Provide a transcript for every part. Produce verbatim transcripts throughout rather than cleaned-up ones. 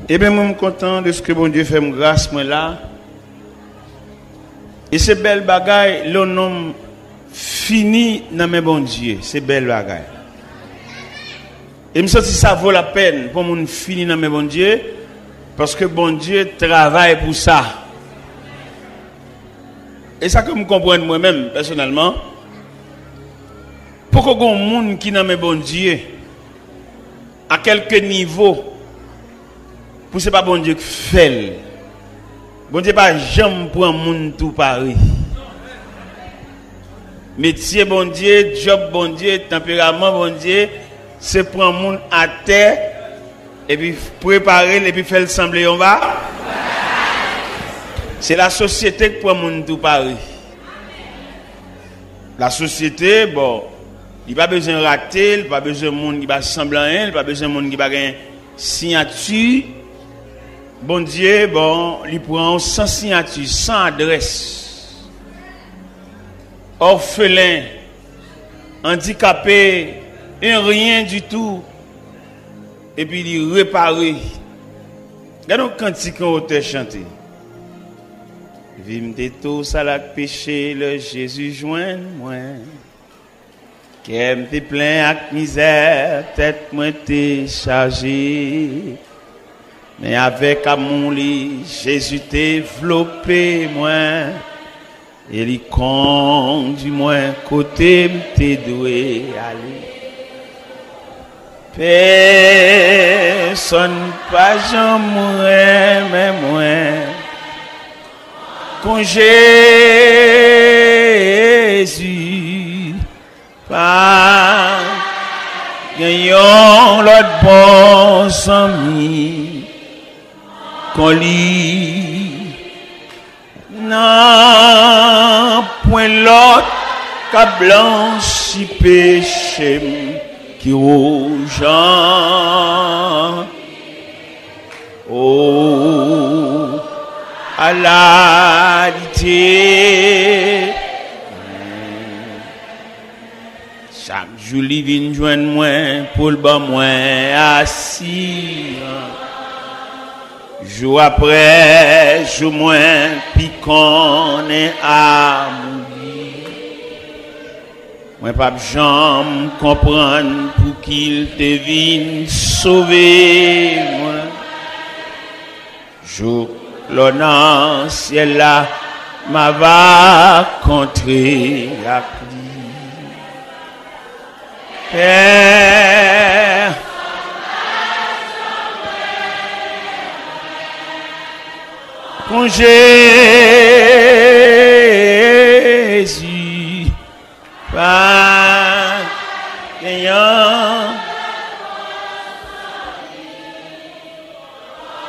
Ebyen, mwen, m kontan dèske Bondye fè m gras, mwen la. E se bèl bagay lè yon nonm fini nan men Bondye. Se bèl bagay. E m santi sa vo lapèn pou yon moun fini nan men Bondye, paske Bondye travay pou sa. E sa ke m konprann mwen menm, pèsonèlman, poko gen yon moun ki nan men Bondye, a kèlke nivo, pou se pa Bondye k fè l. Bondye pa janm pran moun tou pare. Metye Bondye, djòb Bondye, tanperaman Bondye, se pran moun atè, epi prepare l, epi fè l sanble yon va. Se lasosyete k pran moun tou pare. Lasosyete, bon, li pa bezwen rate, li pa bezwen moun ki pa sanble anyen, li pa bezwen moun ki pa gen siyati. Bondye, bon, li pran w san siyati, san adrès. Òfelen, andikape, en rien du tout. Epi li repare. Gade yon kantik yon otè chante. Vi m te tou sal ak peche lè Jezi jwenn mwen. Kè m te plen ak mizè, tèt mwen te chaje. Men avèk amou li, Jezi te vlope mwen. E li kondi mwen kote m te dwe ale. Pèsonn pa janm renmen mwen kon Jezi. Pa gen yon lòt bon zanmi kon li. Nan pwen lòt k ap blanchi peche m ki wouj an. O, ala li te. Chak jou li vin jwenn mwen pou l ban mwen asirans. Jou apre jou mwen pi konnen amou li. Mwen p ap janm konprann pouki l te vin sove mwen. Jouk lò nan syèl la, m a va kontre ak li. Pè, kon Jezi, pa gen yon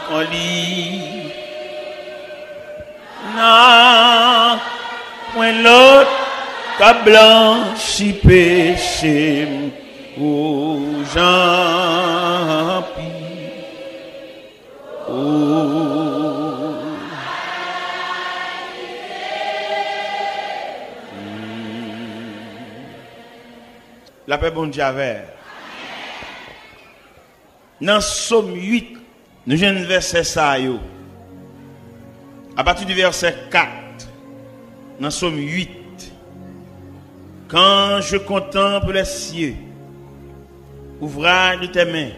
kon li. Nan pwen lòt k ap blanchi peche m wouj anpil. O. Lapè Bondye avè. Nan Sòm uit, nou jwenn vèsè sa yo. À partir du verset quatre, nan Sòm uit, quand je contemple les cieux, ouvrage de tes mains,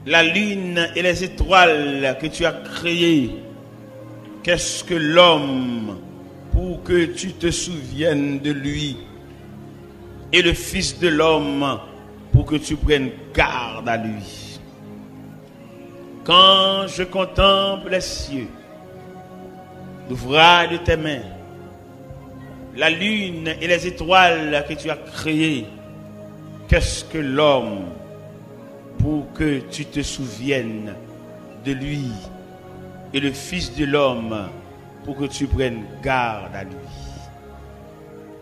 la lune et les étoiles que tu as créées, qu'est-ce que l'homme pour que tu te souviennes de lui, et le fils de l'homme pour que tu prennes garde à lui? Quand je contemple les cieux, l'ouvrage de tes mains, la lune et les étoiles que tu as créées, qu'est-ce que l'homme pour que tu te souviennes de lui, et le fils de l'homme pour que tu prennes garde à lui?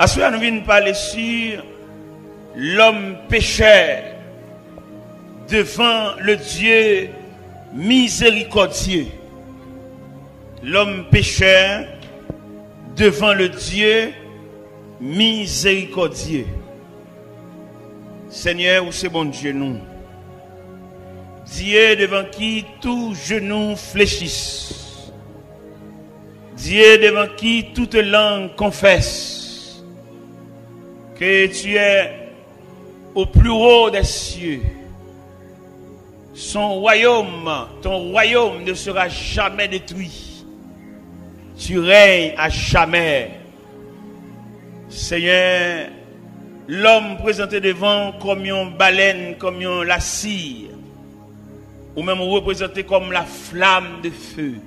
Aswè a nou vin pale sur l'homme pécheur devant le Dieu miséricordieux. L'homme pécheur devant le Dieu miséricordieux. Senyè, ou se Bondye nou. Dieu devant qui tout genou fléchisse, Dieu devant qui toute langue confesse que tu es au plus haut des cieux. Son royaume, ton royaume ne sera jamais détruit. Tu règnes à jamais. Senyè, lòm prezante devan w kòm yon balèn, kòm yon lasi, ou menm ou reprezante kòm la flamme de feu.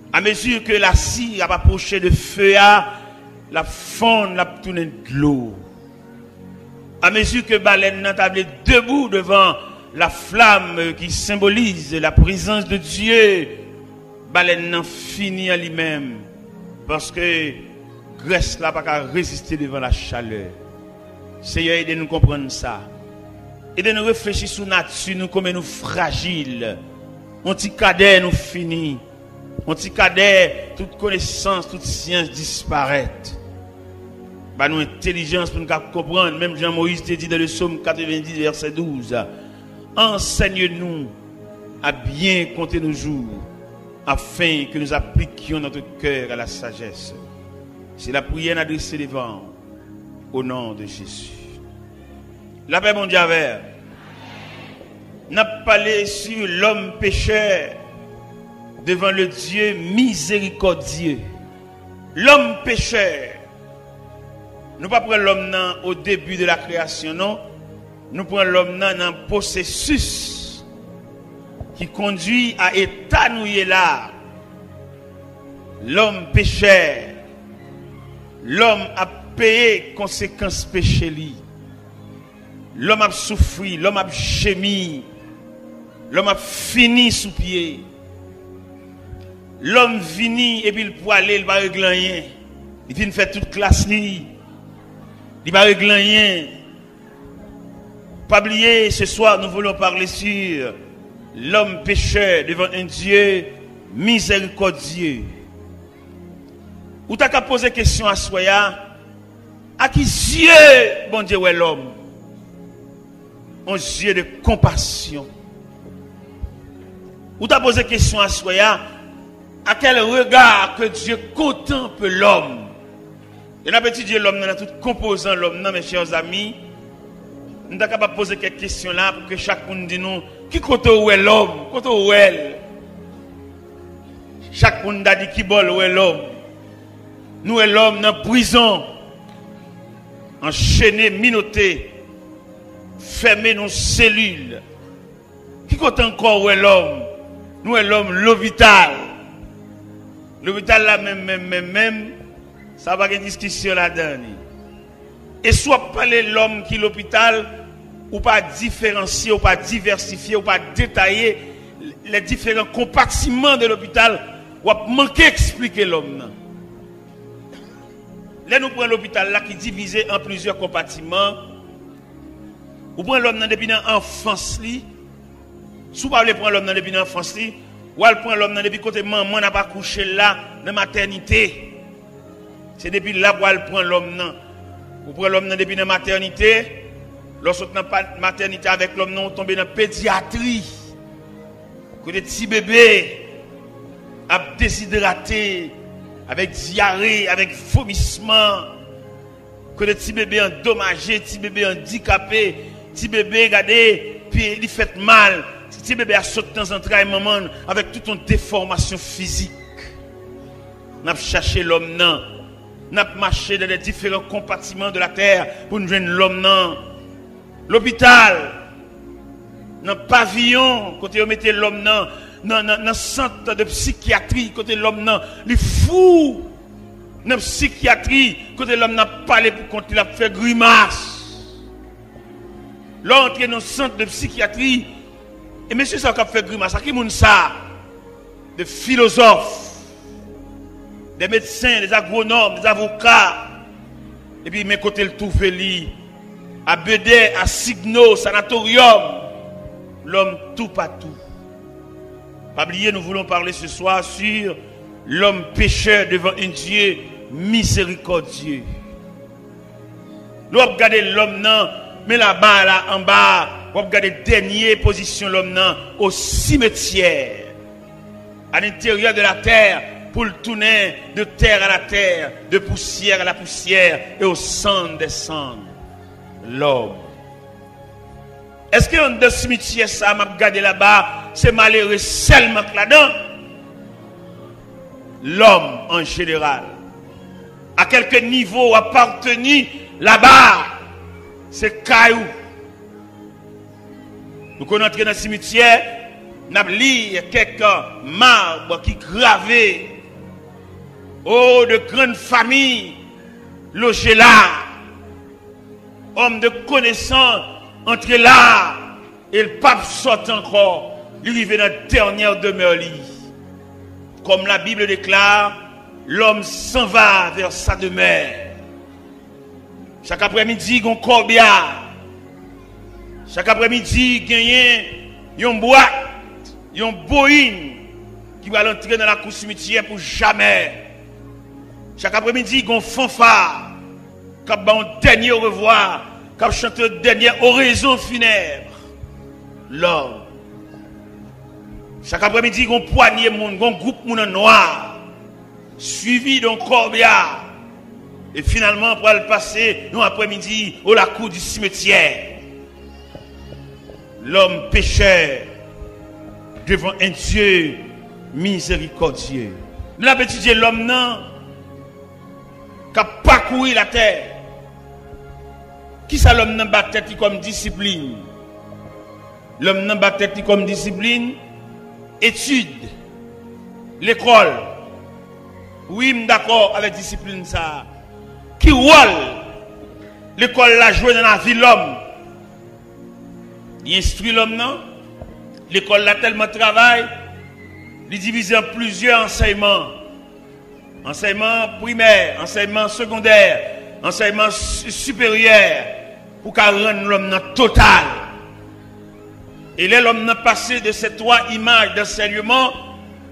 A mezi ke lasi ap apwoche de fe a, l ap fonn, l ap tounen dlo. A mezi ke balèn nan ta vle debou devan la flamme qui symbolise la présence de Dieu, balèn nan fini an li menm, paske grès la pa ka reziste devan la chalè. Senyè, ede nou konprann sa. Ede nou reflechi sou nati nou, kòman nou frajil. On ti kadè nou fini. On ti kadè, tout konesans, tout syans disparèt. Ba nou entèlijans pou nou ka konprann, menm jan Moyiz te di dans le psaume quatre-vingt-dix, verset douze, Enseigne-nous à bien compter nos jours, afin que nous appliquions notre cœur à la sagesse. Se lapriyè n adrese devan w, au nom de Jésus. Lapè Bondye avè w. N ap pale sur l'homme pécheur devant le Dieu miséricordieux. Lòm pechè. Nou pa pran lòm nan o debi de la kreyasyon, non. Nou pran lòm nan nan pwosesis ki kondui a eta nou ye la. Lòm pechè. Lòm ap peye konsekans peche li. Lòm ap soufri, lòm ap jemi, lòm ap fini sou pye. Lòm vini epi l pwale, l pa regle anyen. Li fin fè tout klas li, li pa regle anyen. Pa bliye, ce soir, nous voulons parler sur l'homme pécheur devant un Dieu miséricordieux. Ou ta ka poze kesyon aswè a, a ki zye Bondye wè lòm? Un zye de konpasyon. Ou ta poze kesyon aswè a, à quel regard que Dieu contemple l'homme? Lè n ap etidye lòm nan, nan tout konpozan lòm nan, mes chers amis, nou ta kapab poze kèk kesyon la pou ke chak moun di nou, ki kote w wè lòm? Kote w wè l? Chak moun ta di ki bò l wè lòm. Nou wè lòm nan prizon, anchene, minote, fèmen nan selil. Ki kote ankò w wè lòm? Nou wè lòm lopital. Lopital la menm, menm, menm, menm, sa pa gen diskisyon ladan li. E si w ap pale lòm ki lopital, ou pa diferansye, ou pa divèsifye, ou pa detaye les différents compartiments de l'hôpital, w ap manke eksplike lòm nan. Lè nou pran lopital la ki divize an plizyè konpatiman, ou pran lòm nan depi nan anfans li. Si w pa vle pran lòm nan depi nan anfans li, w al pran lòm nan depi kote manman n ap akouche l la, nan matènite. Se depi la pou w al pran lòm nan. Ou pran lòm nan depi nan matènite. Lè w sot nan pa- matènite avèk lòm nan, ou tonbe nan pedyatri. Kote ti bebe ap dezidrate, avèk dyare, avèk vomisman. Kote ti bebe andomaje, ti bebe andikape, ti bebe, gade, pye li fèt mal. Ti bebe a sot nan zantray manman l avèk tout yon defòmasyon fizik. N ap chache lòm nan. N ap mache dans les différents compartiments de la terre pou n jwenn lòm nan. Lopital, nan paviyon kote yo mete lòm nan, nan, nan, nan sant de psikyatri kote lòm nan li fou, nan psikyatri kote lòm nan ap pale pou kont li, l ap fè grimas. Lè w antre nan sant de psikyatri, e mesye sa yo k ap fè grimas, a ki moun sa? De filozòf, de medsen, de agwonòm, de avoka. Epi men kote l twouve li, a Bedè, a Signo, Sanatoryòm, lòm toupatou. Pa bliye, nous voulons parler ce soir sur l'homme pécheur devant un Dieu miséricordieux. Lè w ap gade lòm nan, men laba la anba, W ap gade dènye pozisyon lòm nan au cimetière, à l'intérieur de la terre, pou l tounen de terre à la terre, de poussière à la poussière et au cendre des cendres. Lòm. Èske anndan simityè sa a m ap gade laba, se malere sèlman k ladan? Lòm an jeneral. A kèlke nivo w aparteni laba, se kay ou. Nou konn antre nan simityè, n ap li kèk mab ki grave. Oh, de grandes familles logées là. Homme de connaissance antre la, e l p ap sòti ankò. Li rive nan dènyè demè li. Comme la Bible déclare, l'homme s'en va vers sa demeure. Chak aprèmidi, gon kòbya. Chak aprèmidi, genyen yon bwat, yon boyin ki pral antre nan lakou simityè pou jamè. Chak aprèmidi, gon fanfa k ap ba yon dènye orevwa, k ap chante dènye orezon finèb. Lòm. Chak aprèmidi, gon pwanye moun, gon gwoup moun an nwa, swivi de yon kòbya, e finalman pral pase yon aprèmidi o lakou di simityè. Lòm pechè devan en Dye mizerikòdye. Nou ap etidye lòm nan k ap pakouri latè. Kisa lòm nan ba tèt li kòm disiplin? Lòm nan ba tèt li kòm disiplin, etid, lekòl. Wi, m dakò avèk disiplin sa a. Ki wòl lekòl la jwe nan lavi lòm? Li enstwi lòm nan. Lekòl la tèlman travay, li divize an plizyè ansèyman. Ansèyman primè, ansèyman segondè, ansèyman si-, siperyè, pou ka rann lòm nan total. E lè lòm nan pase de ces trois images d'enseignement,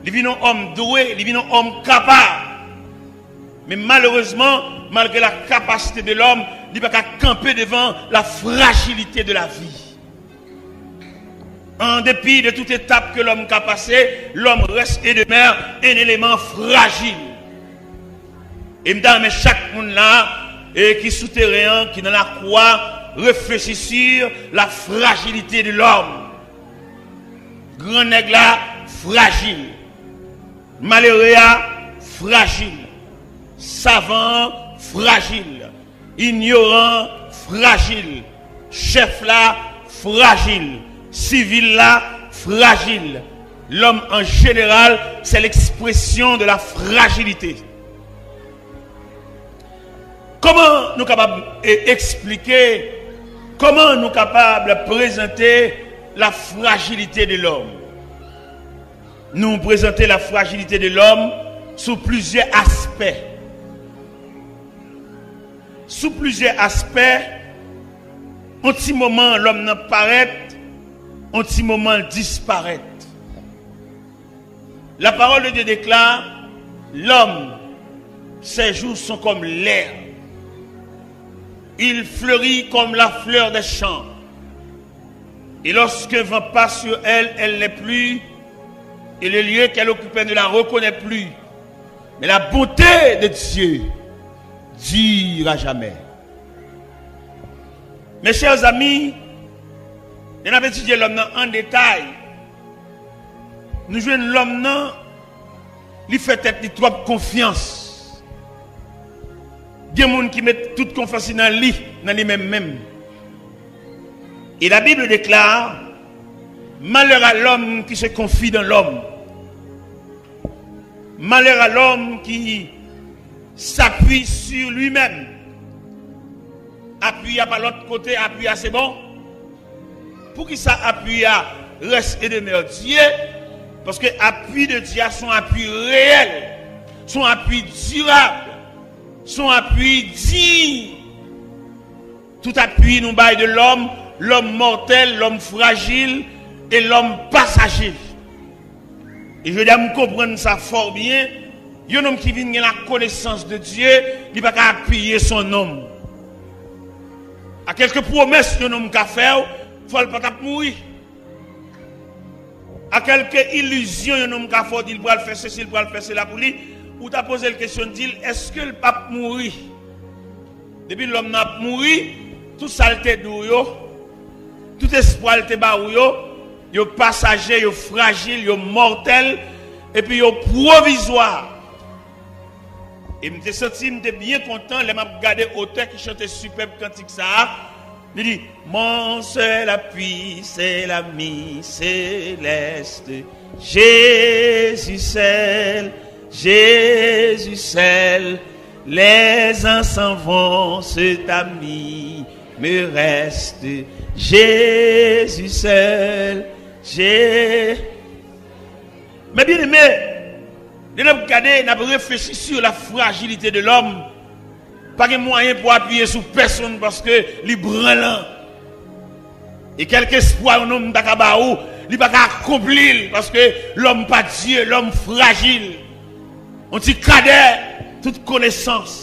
li vin yon òm dwe, li vin yon òm kapab. Men malerezman, malgre la capacité de l'homme, li pa ka kanpe devan la fragilité de la vie. En dépit de toute étape que l'homme ka pase, l'homme reste et demeure un élément fragile. E m ta renmen chak moun la, e ki sou teren an, ki nan lakou a, reflechi sur la fragilité de l'homme. Gran nèg la frajil. Malere a frajil. Savan an frajil. Inyoran an frajil. Chèf la frajil. Sivil la frajil. L'homme en général, c'est l'expression de la fragilité. Kòman nou kapab, e, eksplike, kòman nou kapab prezante la fragilité de l'homme? Nou prezante la fragilité de l'homme sou plizyè aspè. Sou plizyè aspè, yon ti moman lòm nan parèt, yon ti moman l disparèt. La parole de Dieu déclare, l'homme, ses jours sont comme l'herbe. Il fleurit comme la fleur des champs. Et lorsqu'un vent passe sur elle, elle n'est plus, et le lieu qu'elle occupait ne la reconnaît plus. Mais la bonté de Dieu dure à jamais. Mes chers amis, lè n ap etidye lòm nan an detay, nou jwenn lòm nan, li fè tèt li twòp konfyans. Gen moun ki met tout konfyans li nan li, nan li menm menm. Et la Bible déclare, malheur à l'homme qui se confie dans l'homme. Malheur à l'homme qui s'appuie sur lui-même. Apui a pa lòt kote, apui a se bon. Poukisa apui a reste et demeure Dieu? Paske apui de Dye a se yon apui reyèl, se yon apui dirab, se yon apui diy. Tout apui nou bay de lòm, lòm mòtèl, lòm frajil e lòm pasaje. E jodi a, m konprann sa fò byen. Yon nonm ki vin gen la connaissance de Dieu, li pa ka apiye sou nonm. A kèlke pwomès yon nonm ka fè w, Fò l pa t ap mouri. A kèlke ilizyon yon nonm ka fè w, di l pral fè sesi, l pral fè sela pou li, ou ta poze l kesyon, di l, èske l p ap mouri? Depi lòm nan ap mouri, tout sa l te di w yo, tout espwa l te ba ou yo, yo pasaje, yo frajil, yo mòtèl, epi yo pwovizwa. E m te santi m te byen kontan lè m ap gade otè ki chante sipèb kantik sa a. Li di, Mon seul appui, c'est l'ami céleste, Jésus seul, Jésus seul, les uns s'en vont, cet ami me reste, Jésus seul, Jésus. Mes bien-aimés, lè n ap gade, n ap reflechi sur la fragilité de l'homme. Pa gen mwayen pou apiye sou pèsonn paske li branlan. E kèlke espwa yon nonm ta ka ba ou, li pa ka akonpli l paske lòm pa Dye, lòm frajil. On ti kadè, tout konesans.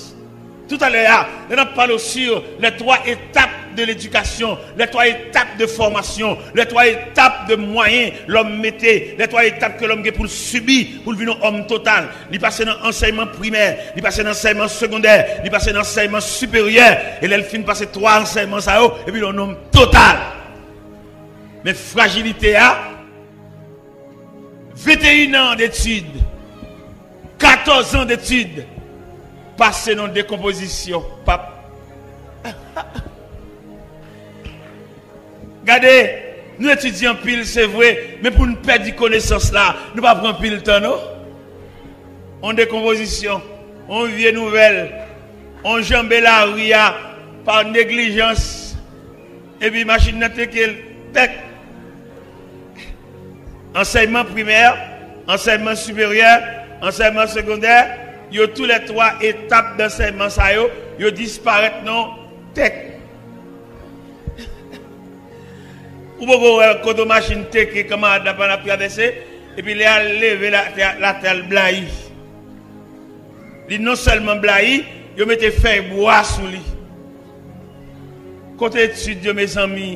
Toutalè a, lè n ap pale w sur les trois étapes de l'éducation, les trois étapes de formation, les trois étapes de mwayen lòm mete, les trois étapes ke lòm gen pou l sibi pou l vin yon òm total. Li pase nan ansèyman primè, li pase nan ansèyman segondè, li pase nan ansèyman siperyè, e lè l fin pase twa ansèyman sa yo, epi l yon nonm total. Men frajilite a, venteyen an detid, katòz an detid, pase nan dekonpozisyon. Pap. Gade, nou etidye anpil, se vre, men pou n pèdi konesans la, nou pa pran anpil tan, non. On dekonpozisyon, on vye nouvèl, on janbe lari a pa neglijans, epi machin nan teke l tèk. Ansèyman primè, ansèyman siperyè, ansèyman segondè, yo tou lè twa etap dansèyman sa yo, yo disparèt nan tèk. Ou poko wè kote machin teke kanmarad la pandan ap travèse, epi lè al leve latè, latè al blayi. Li non sèlman blayi, yo mete fèy bwa sou li. Kote etid yo, mezanmi?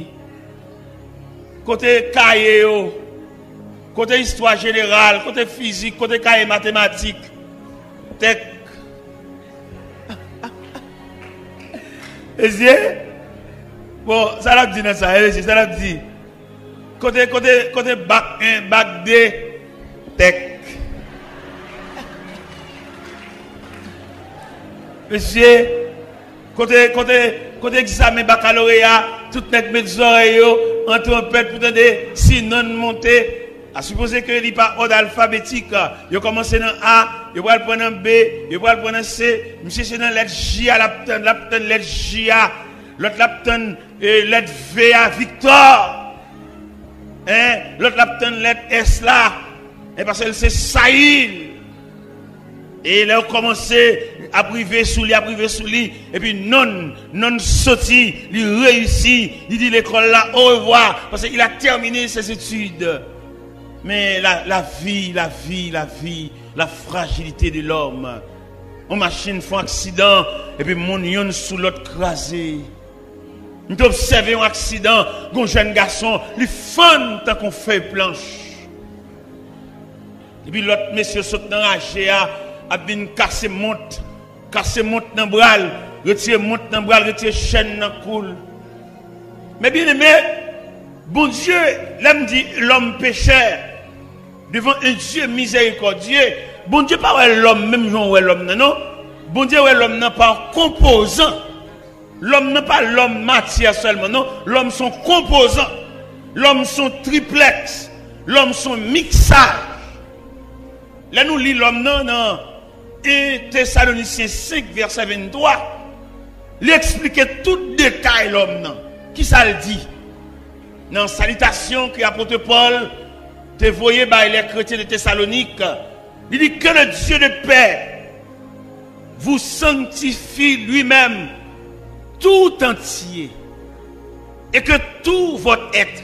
Kote kaye yo? Kote istwa jeneral? Kote fizik? Kote kaye matematik? Tèk. Mesye, bon, sa l ap di nan sa, mesye, sa l ap di? Kote, kote, kote bak en, bak de? Tèk. Mesye, kote, kote, kote egzamen bakaloreya? Tout nèg met zòrèy yo an twonpèt pou tande si nonm monte. A sipoze ke li pa òd alfabetik. Yo kòmanse nan A, yo pral pran nan B, yo pral pran nan C. Misye se nan lèt J a l ap tann, l ap tann lèt J a. Lòt la ap tann, e, lèt V a, Victor. Hein? Lòt la ap tann lèt S la. E paske l se Sayil. E lè yo kòmanse ap rive sou li, ap rive sou li, epi nonn, nonn soti, li reyisi, li di lekòl la orevwa, paske il a terminé ses études. Men la, la vi, la vi, la vi, la frajilite de lòm. Yon machin fè yon aksidan, epi moun yonn sou lòt kraze. M te obsève yon aksidan, gon jèn gason, li fann tankou fèy planch. Epi lòt mesye sot nan raje a, ap vin kase mont, kase mont nan bra l, retire mont nan bra l, retire chèn nan kou l. Men byeneme, Bondye, lè m di lòm pechè, devan un Dieu miséricordieux, Bondye pa wè lòm menm jan w wè lòm nan, non. Bondye wè lòm nan pa konpozan. Lòm nan pa lòm matyè sèlman, non. Lòm se yon konpozan. Lòm se yon triplèks. Lòm se yon miksaj. Lè nou li lòm nan, nan en Tesalonisyen senk, vèsè venntwa, li eksplike tout detay lòm nan. Kisa l di? Nan salitasyon ke apot Pòl te voye bay lè kretyen de Tesalonik, li di, Que le Dieu de paix vous sanctifie lui-même tout entier, et que tout votre être,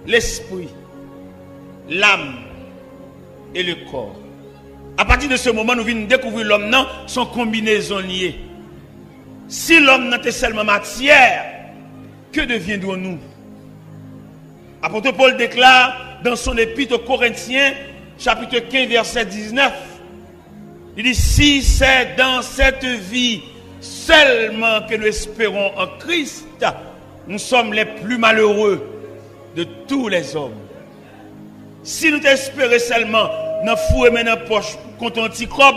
l'esprit, l'âme et le corps. Apati de se moman, nou vin dekouvri lòm nan se yon konbinezon li ye. Si lòm nan te sèlman matyè, que deviendrons-nous? Apôtre Paul déclare dans son épître aux Corinthiens, chapitre quinze, verset dix-neuf, il dit, si c'est dans cette vie seulement que nous espérons en Christ, nous sommes les plus malheureux de tous les hommes. Si nou te espere sèlman nan foure men nan pòch konte yon ti kòb,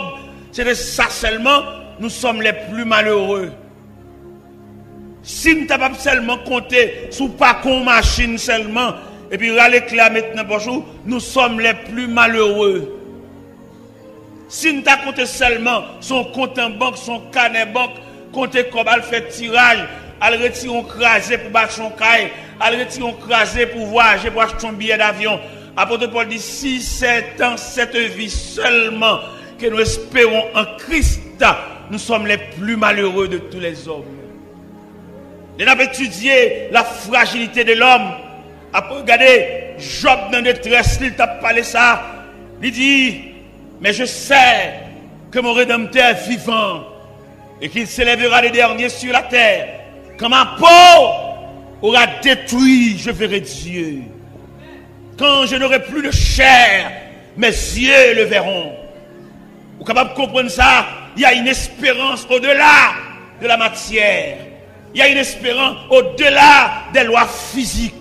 se te sa sèlman, nous sommes les plus malheureux. Si n t ap sèlman konte sou pakon machin sèlman, epi rale kle a met nan pòch ou, nous sommes les plus malheureux. Si n ta konte sèlman sou yon kont an bank, sou yon kanè bank, konte kòb, al fè tiraj, al retire yon kraze pou bati yon kay, al retire yon kraze pou vwayaje, pou achte yon biyè davyon. Apôtre Paul dit, si c'est dans cette vie seulement que nous espérons en Christ, nous sommes les plus malheureux de tous les hommes. Lè n ap etidye la frajilite de lòm, ap gade Jòb nan detrès li, l t ap pale sa, li di, mais je sais que mon Rédempteur est vivant et qu'il s'élèvera le dernier sur la terre. Quand ma peau aura détruit, je verrai Dieu. Quand je n'aurai plus de chair, mes yeux le verront. Ou kapab konprann sa, il y a une espérance au-delà de la matière. Il y a une espérance au-delà des lois physiques.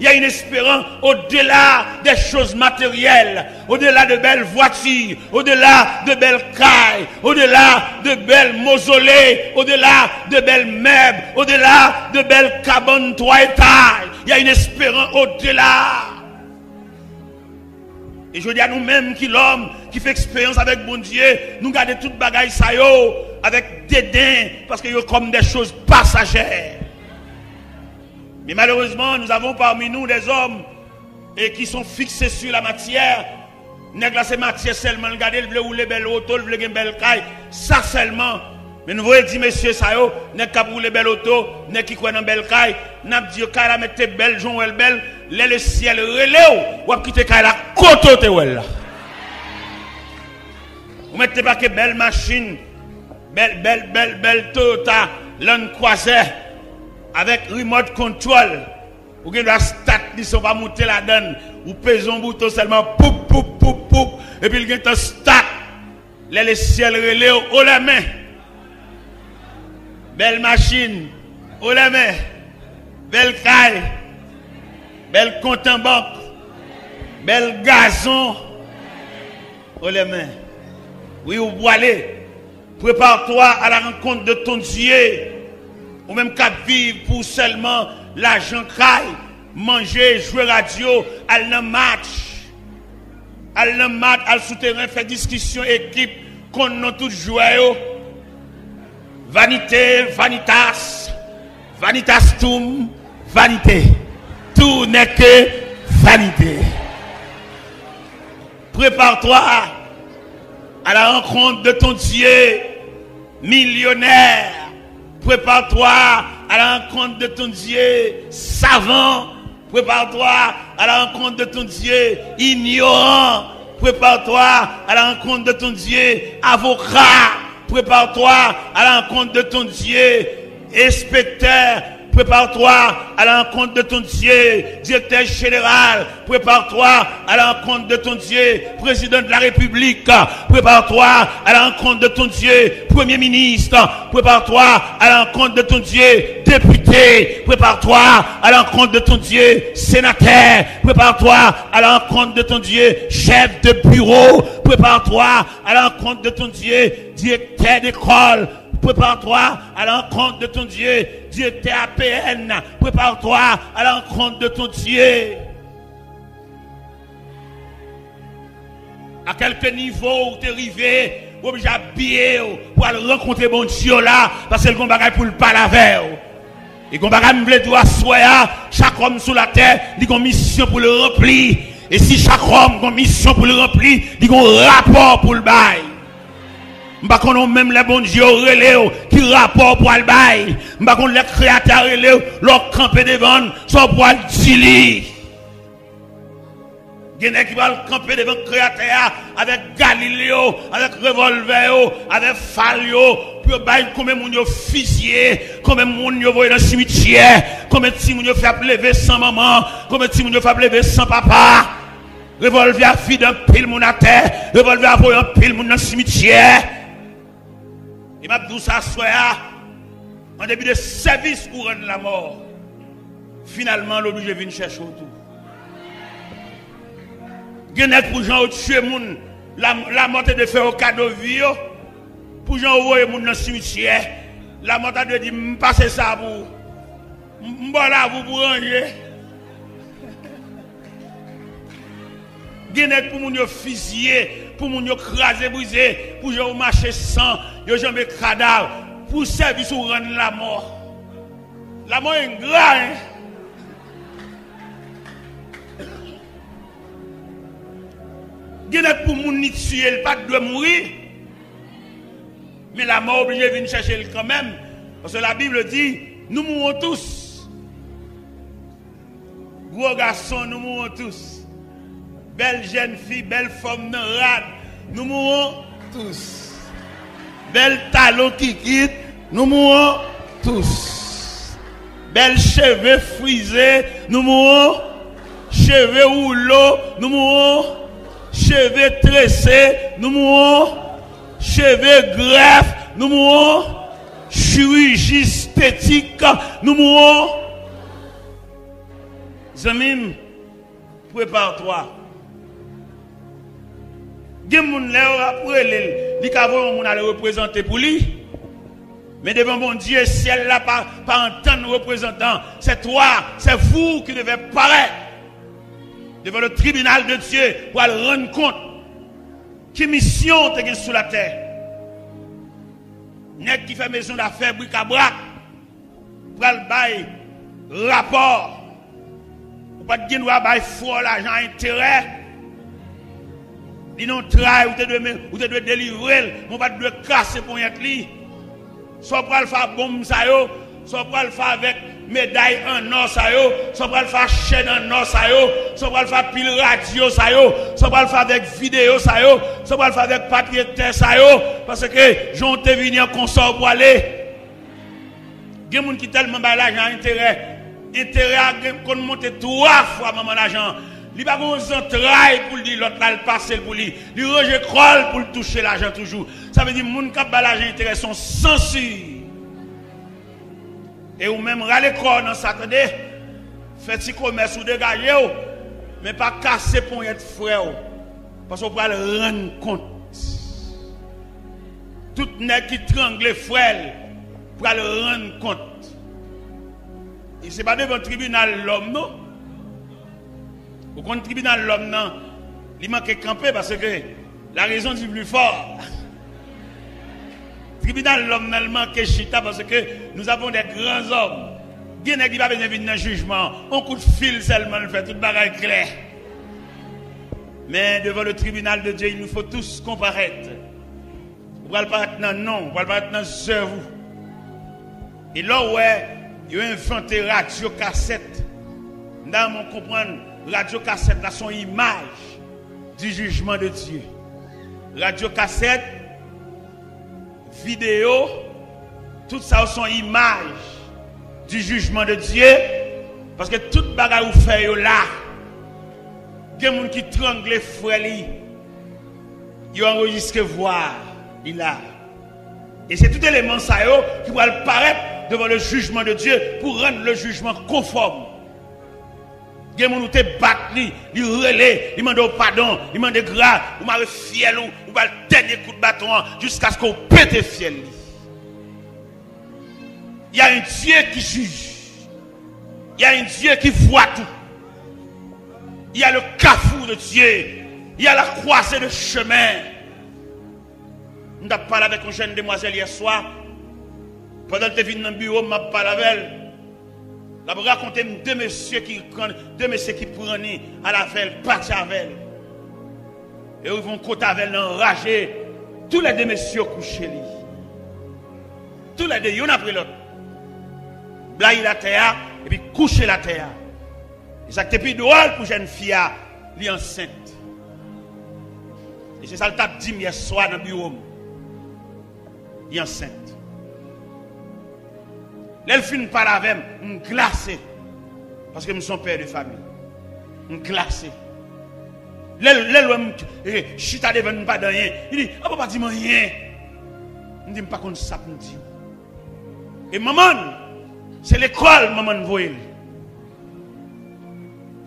Il y a une espérance au-delà des choses matérielles, au-delà de belles voitures, au-delà de belles cailles, au-delà de belles mausolées, au-delà de belles meubles, au-delà de belles cabanes trois étages. Il y a une espérance au-delà. E jodi a nou menm ki lòm, ki fè eksperyans avèk Bondye, nou gade tout bagay sa yo avèk deden, paske yo comme des choses passagères. Mais malheureusement, nous avons parmi nous des hommes et qui sont fixés sur la matière. Nèg la se matyè sèlman l gade, l vle woule bèl oto, l vle gen bèl kay, sa sèlman. Men nou voye di mesye sa yo, nèg k ap woule bèl oto, nèg ki kwè nan bèl kay, n ap di yo kay la mèt te bèl jan w wè l bèl, lè lesyèl rele w, w ap kite kay la kote w te wè l la. Ou mèt te pake bèl machin, bèl, bèl, bèl, bèl Toyota Land Cruiser avèk remote control. Ou gen dwa start li san w pa moute ladan l. Ou peze yon bouton sèlman, poup, poup, poup, poup, epi l gentan start. Lè lesyèl rele w, o lè men. Bèl machin, o lè men. Bèl kay, bèl kont an bank, bèl gazon, o lè men. Wi, ou pwale. Prépare-toi à la rencontre de ton Dieu. Ou menm k ap viv pou sèlman lajan, kay, manje, jwe radyo, al nan match. Al nan match, al sou teren, fè diskisyon ekip, konn non tout jwè yo. Vanité, vanitas, vanitastum, vanité. Tout n'est que vanité. Prépare-toi à la rencontre de ton Dieu, millionnaire. Prépare-toi à la rencontre de ton Dieu, savant. Prépare-toi à la rencontre de ton Dieu, ignorant. Prépare-toi à la rencontre de ton Dieu, avocat. Prépare-toi à la rencontre de ton Dieu, inspecteur. Prépare-toi à la rencontre de ton Dieu, directeur général. Prépare-toi à la rencontre de ton Dieu, président de la République. Prépare-toi à la rencontre de ton Dieu, premier ministre. Prépare-toi à la rencontre de ton Dieu, député. Prépare-toi à la rencontre de ton Dieu, sénateur. Prépare-toi à la rencontre de ton Dieu, chef de bureau. Prépare-toi à la rencontre de ton Dieu, directeur d'école. Prépare-toi à la rencontre de ton Dieu, directeur A P N. Prépare-toi à la rencontre de ton Dieu. A kèlke nivo ou te rive, ou oblije abiye w pou al rankontre Bondye w la, paske l gon bagay pou l pale avè w. E gon bagay m vle di w aswè a, chak òm sou latè, li gon misyon pou l ranpli. E si chak òm gon misyon pou l ranpli, li gon rapò pou l bay. M pa konnen w menm lè Bondye w rele w, ki rapò w pral bay. M pa konn lè Kreyatè a rele w, lè w kanpe devan l, sa w pral di li. Gen nèg ki pral kanpe devan Kreyatè a avèk galil yo, avèk revòlvè yo, avèk fal yo, pou yo bay konbyen moun yo fiziye, konbyen moun yo voye nan simityè, konbyen timoun yo fè ap leve san manman, Konbyen timoun yo fè ap leve san papa? Revòlvè a vide anpil moun atè. Revòlvè a voye anpil moun nan simityè. E m ap di w sa aswè a, an depi de sèvis ou rann lamò, finalman, l oblije vin chèche w tou. Gen nèg pou jan yo tchwe moun, la, lamò te dwe fè yo kado vi yo. Pou jan yo voye moun nan simityè, lamò ta dwe di, "M pase sa pou ou. M, m ba w lavi w pou ranje." Gen nèg pou moun yo fiziye, pou moun yo kraze brize, pou jan yo mache san, yo janbe kadav, pou sèvis ou rann lamò. Lamò engra, en. Gen nèg pou moun li tiye, li pa t dwe mouri. Men lamò oblije vin chèche l kanmenm. Paske la Bible di, nous mourons tous. Gwo gason, nous mourons tous. Bèl jèn fi, bèl fanm nan rad, nous mourons tous. Bèl talon kikit, nous mourons tous. Bèl cheve frize, nous mourons. Cheve woulo, nous mourons. Cheve trese, nous mourons. Cheve grèf, nous mourons. Chiriji estetik, nous mourons. Zanmi m, prépare-toi. Gen moun lè yo ap rele l, li ka voye yon moun ale reprezante pou li. Men devan Bondye, syèl la pa, pa antann reprezantan. C'est toi, c'est vous qui devez paraître devant le tribunal de Dieu pou al rann kont ki misyon w te gen sou latè. Nèg ki fè maison d'affaires brikabrak pral bay rapò. Ou pa t gen dwa bay frè w lajan a enterè. Li nan yon tray, ou te dwe men, ou te dwe delivre l, men ou pa t dwe kase ponyèt li. Sa w pral fè a bonm sa yo, sa w pral fè avèk meday an nò sa yo, sa w pral fè a chèn an nò sa yo, sa w pral fè a pil radyo sa yo, sa w pral fè avèk videyo sa yo, sa w pral fè avèk patriyèt tè sa yo, paske jan w te vini an konsa w pwale. Gen moun ki tèlman bay lajan a enterè, enterè a gen, konn monte twa fwa manman lajan an. Li pa gen yon zantray pou l di lòt la al pase l pou li. Li ranje kò l pou l touche lajan toujou. Sa vle di moun k ap bay lajan enterè se yon sansi. E ou menm, rale kò w nan sa, tande. Fè ti komès ou, degaje w, men pa kase ponyèt frè w, paske w pral rann kont. Tout nèg ki trangle frè l pral rann kont. E se pa devan tribinal lòm, non. Ou konn tribinal lòm nan, li manke kanpe, paske la raison du plus fort. Tribinal lòm nan, li manke chita, paske nous avons des grands hommes. Gen nèg li pa bezwen vin nan jijman. On kout fil sèlman l fè, tout bagay klè. Men devan le tribinal de Dieu, il nous faut tous comparaître. Ou pral parèt nan non w, ou pral parèt nan zèv ou. E lè w wè yo envante radyo kasèt, m ta renmen w konprann, radyo kasèt la se yon imaj du jugement de Dieu. Radyo kasèt, videyo, tout sa yo se yon imaj du jugement de Dieu, paske tout bagay ou fè yo la. Gen moun ki trangle frè li, yo anrejistre vwa li la. E se tout eleman sa yo ki pral parèt devan le jugement de Dieu pou rann le jugement konfòm. Gen moun ou te bat li, li rele, li mande w padon, li mande gra, ou mare fyèl ou, ou ba l dènye kout baton an jiskaske w pete fyèl li. Il y a un Dieu qui juge. Il y a un Dieu qui voit tout. Il y a le carrefour de Dieu. Il y a la croisée de chemin. M t ap pale avèk yon jèn demwazèl yè swa. Pandan l te vin nan biwo m, m ap pale avè l. L ap rakonte m de mesye ki pran, de mesye ki pran li al avè l, pati avè l. E yo rive yon kote avè l nan raje, toulède mesye yo kouche li. Toulède, youn apre lòt. Blayi l atè a, epi kouche l atè a. E sa k te pi dwòl pou jèn fi a, li ansent. E se sa l t ap di m yè swa nan biwo m. Li ansent. Lè l fin pale avè m, m glase. Paske m se yon pè de fanmi. M glase. Lè, lè l wè m, eh, chita devan l, m pa di anyen. Li di, "Apa w pa di m anyen?" M di, "M pa konn sa pou m di w." E manman l, se lekòl manman l voye l.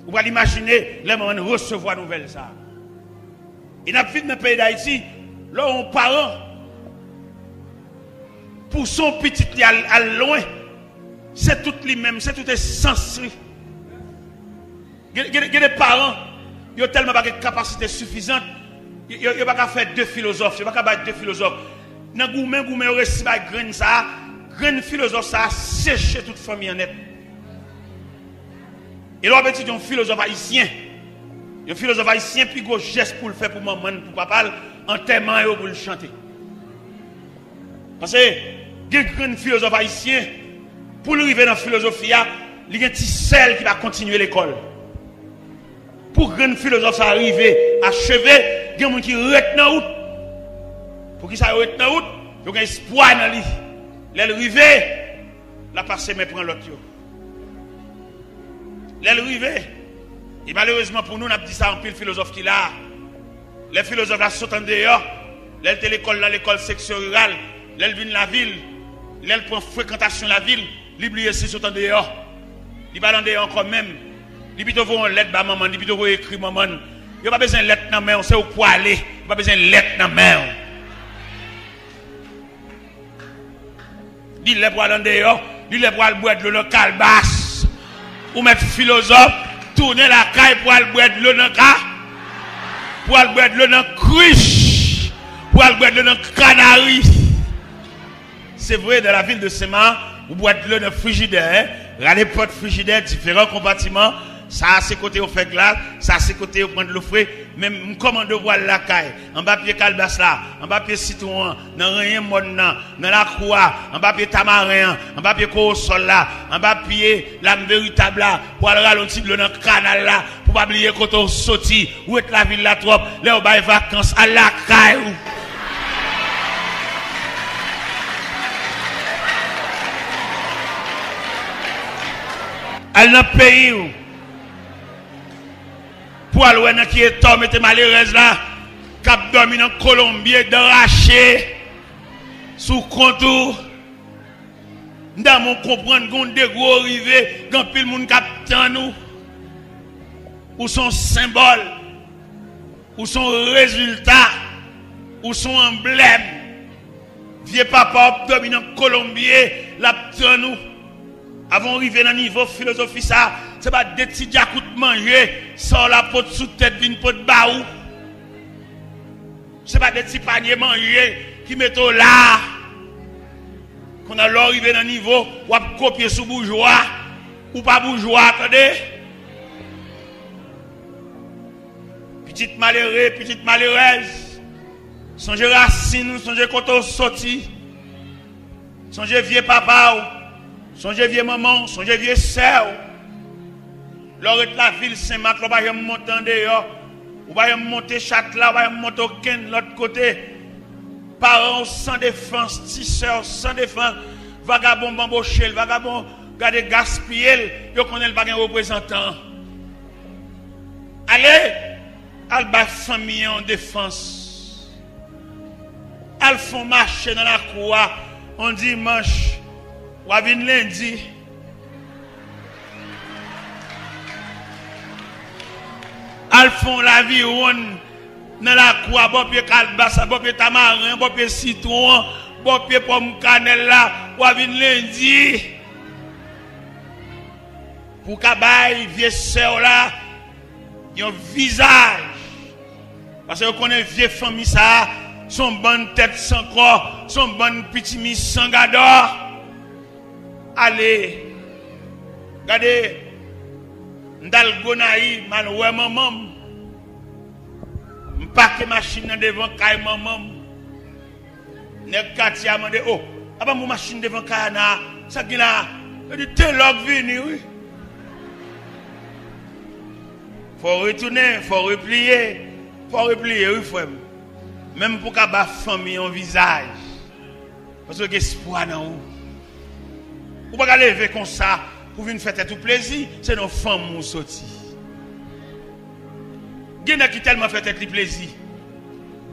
Ou pral imajine lè manman l resevwa nouvèl sa a. E n ap viv nan peyi Dayiti, lè yon paran pouse yon pitit li al, al lwen, se tout li menm, se tout esans li. Gen, gen, gen de paran, yo tèlman pa gen kapasite sifizan, yo, yo, yo pa ka fè de filozòf, yo pa ka bay de filozòf. Nan goumen, goumen, yo resi bay grenn sa a, grenn filozòf sa a seche tout fanmi an nèt. E lè w ap etidye yon filozòf ayisyen, yon filozòf ayisyen pi gwo jès pou l fè pou manman l, pou papa l, antèman yo pou l chante. Paske gen grenn filozòf ayisyen, pou l rive nan filozofi a, li gen ti sè l ki pa kontinye lekòl. Pou grenn filozòf sa a rive acheve, gen moun ki ret nan wout. Poukisa yo ret nan wout? Yo gen espwa nan li. Lè l rive, l ap pase men pran lòt yo. Lè l rive, e malerezman pou nou, n ap di sa, anpil filozòf ki la a. Lè filozòf la sot andeyò, lè l te lekòl nan lekòl seksyon riral, lè l vin lavil, lè l pran frekantasyon lavil, li bliye si l sot andeyò. Li pa al andeyò ankò menm. Li pito voye yon lèt ba manman l, li pito voye ekri manman l. Yo pa bezwen lèt nan men w, se ou k pwale. Yo pa bezwen lèt nan men w. Li lè pou al andeyò, li lè pou al bwè dlo nan kalbas. Ou mèt filozòf, tounen lakay pou al bwè dlo nan ka, pou al bwè dlo nan krich, pou al bwè dlo nan kanari. Se vre, dans la ville de Saint-Marc, ou bwè dlo nan frijidè, rale pòt frijidè, diferan konpatiman. Sa a se kote yo fè glas, sa a se kote yo pran dlo fre. Men m kòmande w pou al lakay, anba pye kalbas la, anba pye sitwon an, nan renyen mòn nan, nan lakou a, anba pye tamaren an, anba pye kowosòl la, anba pye lam veritab la, pou al rale yon ti dlo nan kanal la, pou pa bliye kote w soti. Ou ret lavil la twòp, lè yo bay vakans, al lakay ou. Al nan peyi w. Pou al wè nan ki eta w mete malerèz la, k ap dòmi nan kolonbye, dan rache, sou kont ou. M ta renmen w konprann, gen yon degre w rive, gen anpil moun k ap tann ou. Ou se yon senbòl. Ou se yon rezilta. Ou se yon anblèm. Vye papa w ap dòmi nan kolonbye, l ap tann ou. Avan w rive nan nivo filozofi sa a, se pa de ti djakout manje, sa w la pot sou tèt vin pot ba ou. Se pa de ti panye manje ki mete w la a. Kounye a, lè w rive nan nivo, w ap kopye sou boujwa. Ou pa boujwa, tande. Pitit malere, pitit malerèz, sonje rasin ou, sonje kote w soti. Sonje vye papa w, sonje vye manman w, sonje vye sè w. Lè w ret lavil Senmak la, ou pa janm monte andeyò, ou pa janm monte Chatla, ou pa janm monte okenn lòt kote. Paran w san defans, ti sè w san defans, vagabon banboche l, vagabon gade gaspiye l, yo konnen l pa gen reprezantan. Ale, al bay fanmi an yon defans. Al fè yon mache nan lakou a yon dimanch, w a vin lendi. Al fè yon laviwonn nan lakou a, bò pye kalbas la, bò pye tamaren an, bò pye sitwon an, bò pye pòm kanèl la, w a vin lendi. Pou w ka bay vye sè w la yon vizaj. Paske yo konnen vye fanmi sa a, se yon bann tèt san kò, se yon bann pitimi san gadò. Ale, gade, m t al Gonayiv, m al wè manman m. M pake machin nan devan kay manman m. Nèg katye a mande, "O, apa m wè machin devan kay Ana a? Sa k gen la a?" Yo di, "Telò k vini, wi." Fò w retounen, fò w repliye, fò w repliye, wi, frè m. Menm pou w ka ba fanmi yon vizaj, paske yo gen espwa nan ou. Ou pa ka leve konsa pou vin fè tèt ou plezi, se nan fanmi w soti. Gen nèg ki tèlman fè tèt li plezi.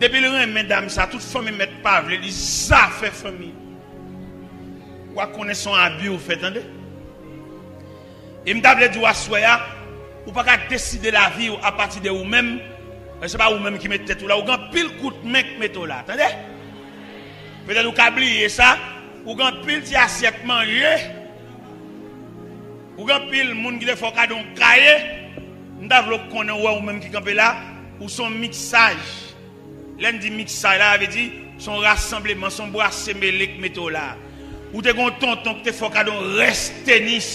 Depi l renmen dam sa, tout fanmi mèt pa vle li, zafè fanmi. W a konnen se yon abi w fè, tande. E m ta vle di w aswè a, ou pa ka deside lavi w apati de ou menm. E se pa ou menm ki met tèt ou la, ou gen anpil kout men k mete w la, tande. Petèt ou ka bliye sa, ou gen anpil ti asyèt manje. Ou gen anpil moun ki te fè w kado yon kaye. M ta vle w konnen, ou wè ou menm ki kanpe la, ou se yon miksaj. Lè n di miksaj la, sa vle di se yon rasanbleman, se yon brase mele k mete w la. Ou te gen yon tonton ki te fè w kado yon rès tenis.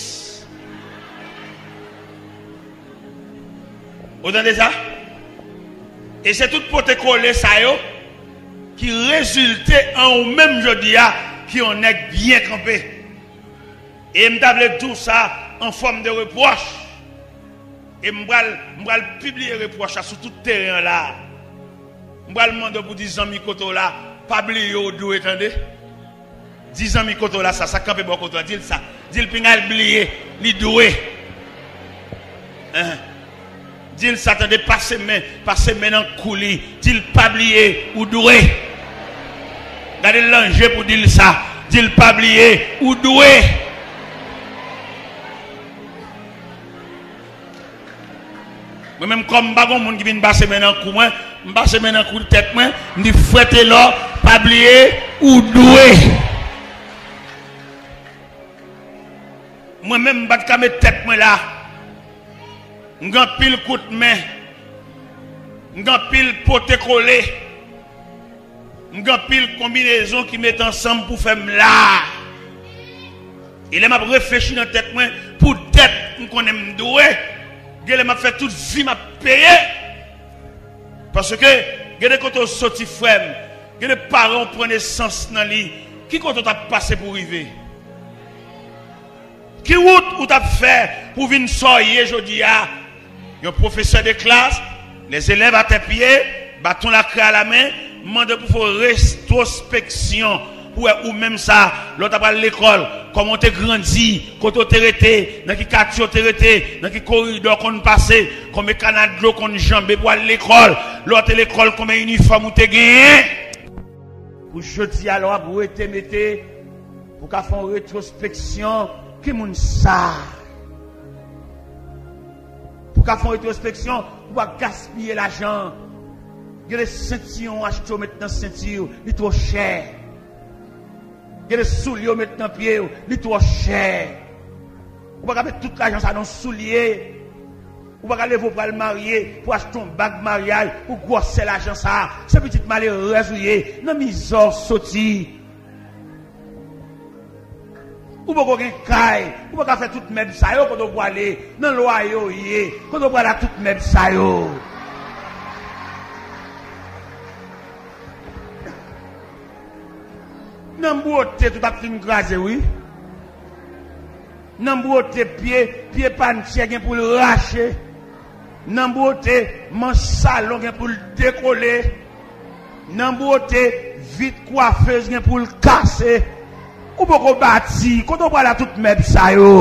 Ou tande sa? E se tout pote kole sa yo ki rezilte an ou menm jodi a, ki yon nèg byen kanpe. E m ta vle di w sa an fòm de repwòch. E m pral, m pral pibliye repwòch la sou tout teren an la. M pral mande w pou di zanmi kote w la, pa bliye w dwe, tande. Di zanmi kote w la sa, sa k kanpe bò kote w la, di l sa. Di l pinga l bliye, li dwe. Enhen. Di l sa, tande, pase men, pase men nan kou li. Di l pa bliye, ou dwe. Gade l nan je pou di l sa. Di l pa bliye, ou dwe. Mwen menm, kòm m pa gen moun ki vin pase men nan kou mwen, m pase men nan kou tèt mwen, m di, frè Telò, pa bliye, ou dwe. Mwen menm, m pa t ka met tèt mwen la. M gen anpil kout men. M gen anpil pote kole. M gen anpil konbinezon ki met ansanm pou fè m la. E lè m ap reflechi nan tèt mwen, poutèt m konnen m dwe, gen lè m ap fè tout vi m ap peye. Paske, gen de kote w soti, frè m, gen de paran w pran nesans nan li, ki kote w t ap pase pou w rive? Ki wout ou t ap fè pou w vin sa w ye jodi a? Yon pwofesè de klas, les élèves à tes pieds, bâton la craie à la main, mande pou fè w retwospeksyon pou wè ou menm sa, lè w t ap al lekòl, kòman w te grandi, kote w te rete, nan ki katye w te rete, nan ki koridò w konn pase, konbyen kana dlo w konn janbe pou al lekòl, lè w te lekòl, konbyen inifòm ou te genyen. Pou jodi a, lè w ap rete mete, pou w ka fè yon retwospeksyon, ki moun sa? Pou w ka fè yon retwospeksyon, pou w pa gaspiye lajan. Gen de sentiyon w achte w met nan senti w, li twò chè. Gen de soulye w met nan pye w, li twò chè. Ou pa ka met tout lajan sa nan soulye. Ou pa ka leve w pral marye pou achte yon bag maryaj pou gwòsè lajan sa. Se pitit malerèz ou ye, nan mizè w soti. Ou poko gen kay, ou pa ka fè tout mèb sa yo, kote w pwale, nan lwaye w ye, kote w pral ak tout mèb sa yo. Nan bwote tout ap fin kraze wi. Nan bwote pye, pye pantye gen pou l rache. Nan bwote manch salon gen pou l dekole. Nan bwote vit kwafez gen pou l kase. Ou poko bati, kote w pral ak tout mèb sa yo?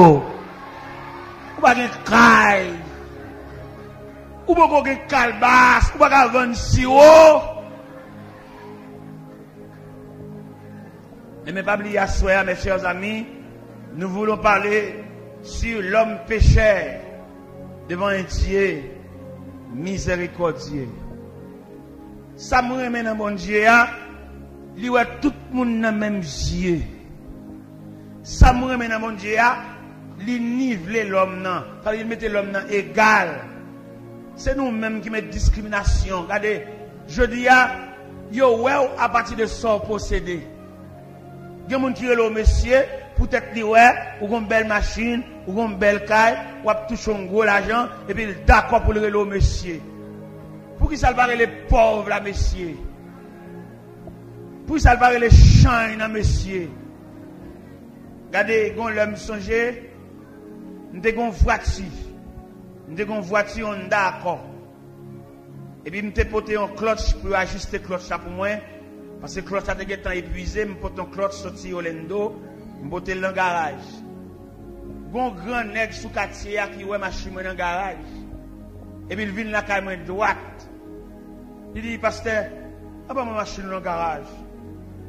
Ou pa gen kay. Ou poko gen kalbas, ou pa ka vann siwo. Ebyen, pa bliye aswè a, mes chers amis, nous voulons parler sur l'homme pécheur devant un Dieu miséricordieux. Sa m renmen nan Bondye a, li wè tout moun nan menm zye. Sa m renmen nan Bondye a, li nivle lòm nan. Sa vle di, li mete lòm nan egal. Se nou menm ki met diskriminasyon. Gade, jodi a, yo wè w apati de sa w posede. Gen moun ki rele w mesye, poutèt li wè ou gon bèl machin, ou gon bèl kay, w ap touche yon gwo lajan, epi l dakò pou l rele w mesye. Poukisa l pa rele pòv la mesye? Poukisa l pa rele chanj nan mesye? Gade, gon lè m sonje, m te gon vwati. M te gon vwati Honda Accord. Epi m te pote yon klòtch pou yo ajiste klòtch la pou mwen, paske klòtch la te gentan epuize, m pote yon klòtch soti Orlando, m pote l nan garaj. Gon gran nèg sou katye a ki wè machin mwen nan garaj. Epi l vin lakay mwen dwat. Li di, "Pastè, anba mwen machin ou nan garaj.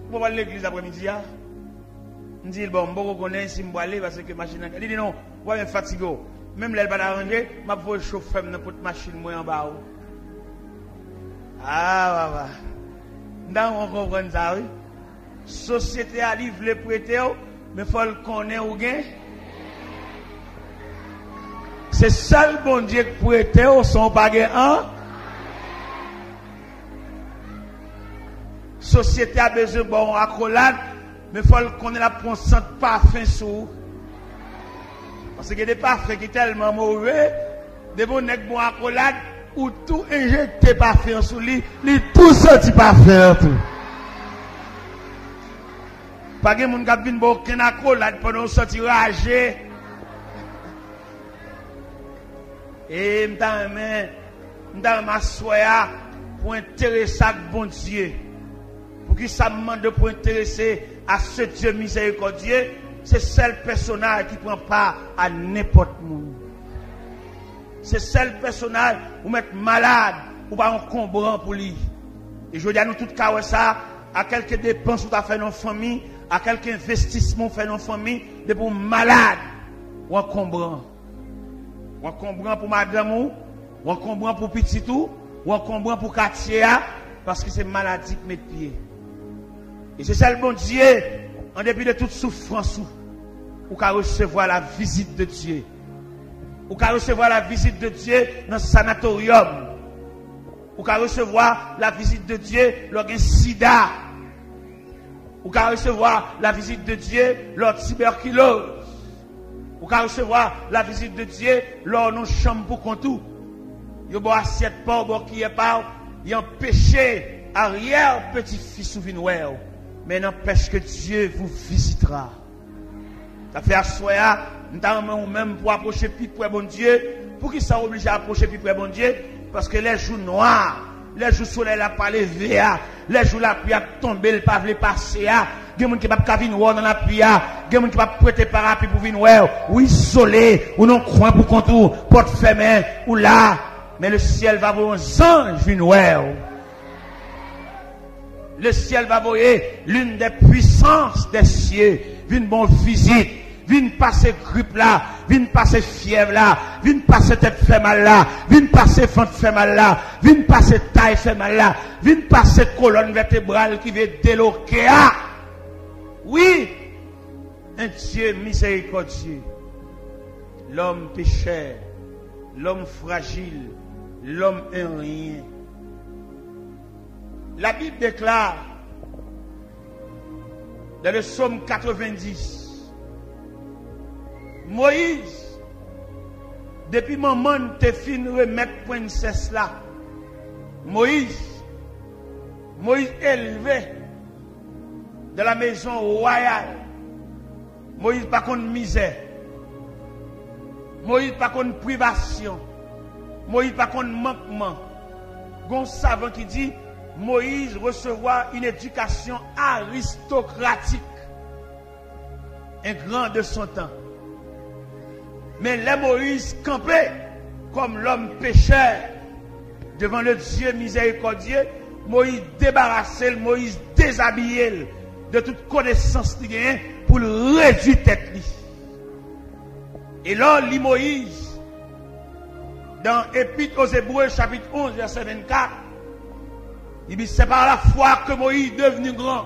Ou pa pral legliz aprèmidi a?" M di l, "Bon, m poko konnen si m prale paske machin nan." Li di, "Non, ou pa byen fatige w. Menm lè l pa t aranje, m ap voye chofè m nan pot machin mwen anba ou." Ah, papa. M ta renmen w konprann sa, wi. Sosyete a, li vle prete w, men fò l konnen ou gen. Se sèl Bondye k prete w san w pa gen an. Sosyete a bezwen ba w yon akolad, men fò l konnen l ap pran sant pafen sou ou. Paske gen de pafen ki tèlman move, depi yon nèg ba w akolad, ou tou enjekte pafen an sou li, li tou santi pafen an tou. Pa gen moun k ap vin ba w okenn akolad pandan w santi raje. E m ta renmen, m ta renmen aswè a pou enterese ak Bondye. Poukisa m mande w pou enterese à ce Dieu miséricordieux? Se sèl pèsonaj ki pran pa a nenpòt moun. Se sèl pèsonaj ou mèt malad, ou pa enkonbran pou li. E jodi a nou tout ka wè sa, a kèlke depans ou ta fè nan fanmi, a kèlke envestisman ou fè nan fanmi, depi w malad, ou enkonbran. Ou enkonbran pou madanm ou, ou enkonbran pou pitit ou, ou enkonbran pou katye a, paske se maladi k met pye. E se sèl Bondye, an depi de tout soufrans ou, ou ka resevwa la visite de Dieu. Ou ka resevwa la visite de Dieu nan sanatoryòm. Ou ka resevwa la visite de Dieu lè w gen sida. Ou ka resevwa la visite de Dieu lè w tibèkiloz. Ou ka resevwa la visite de Dieu lè w nan chanm pou kont ou. Yo ba w asyèt pa w, ba w kiyè pa w, y anpeche aryè peti fis ou vin wè w. Men n'empêche que Dieu vous visitera. Sa fè aswè a, m ta renmen ou menm pou apwoche pi pre Bondye. Poukisa w oblije apwoche pi pre Bondye? Paske lè jou nwa, lè jou solèy la pa leve a, lè jou lapli ap tonbe, l pa vle pase a, gen moun ki p ap ka vin wè w nan lapli a, gen moun ki p ap prete parapi pou vin wè w. Ou izole, ou nan kwen pou kont ou, pòt fèmen, ou la. Men le ciel va voye yon zanj vin wè w. Le ciel va voye l'une des puissances des cieux vin ba w vizit, vin pase grip la, vin pase fyèv la, vin pase tèt fè mal la, vin pase vant fè mal la, vin pase tay fè mal la, vin pase kolòn vètebral ki vle deloke a. Wi, un Dieu miséricordieux. L'homme pécheur, l'homme fragile, l'homme un rien. La Bible déclare dans le psaume quatre-vingt-dix, Moyiz, depi manman l te fin remèt prensès la, Moyiz, Moyiz elve dans la maison royale. Moyiz pa konn mizè. Moyiz pa konn privasyon. Moyiz pa konn mankman. Gon savan ki di, Moïse recevra une éducation aristocratique, un grand de son temps. Men lè Moyiz kanpe kòm lòm pechè devan le Dieu miséricordieux, Moyiz debarase l, Moyiz dezabiye l de tout konesans li genyen pou l redui tèt li. E lè w li Moyiz, dans Épître aux Hébreux, chapitre onze, verset vingt-quatre, il dit, c'est par la foi que Moïse, devenu grand,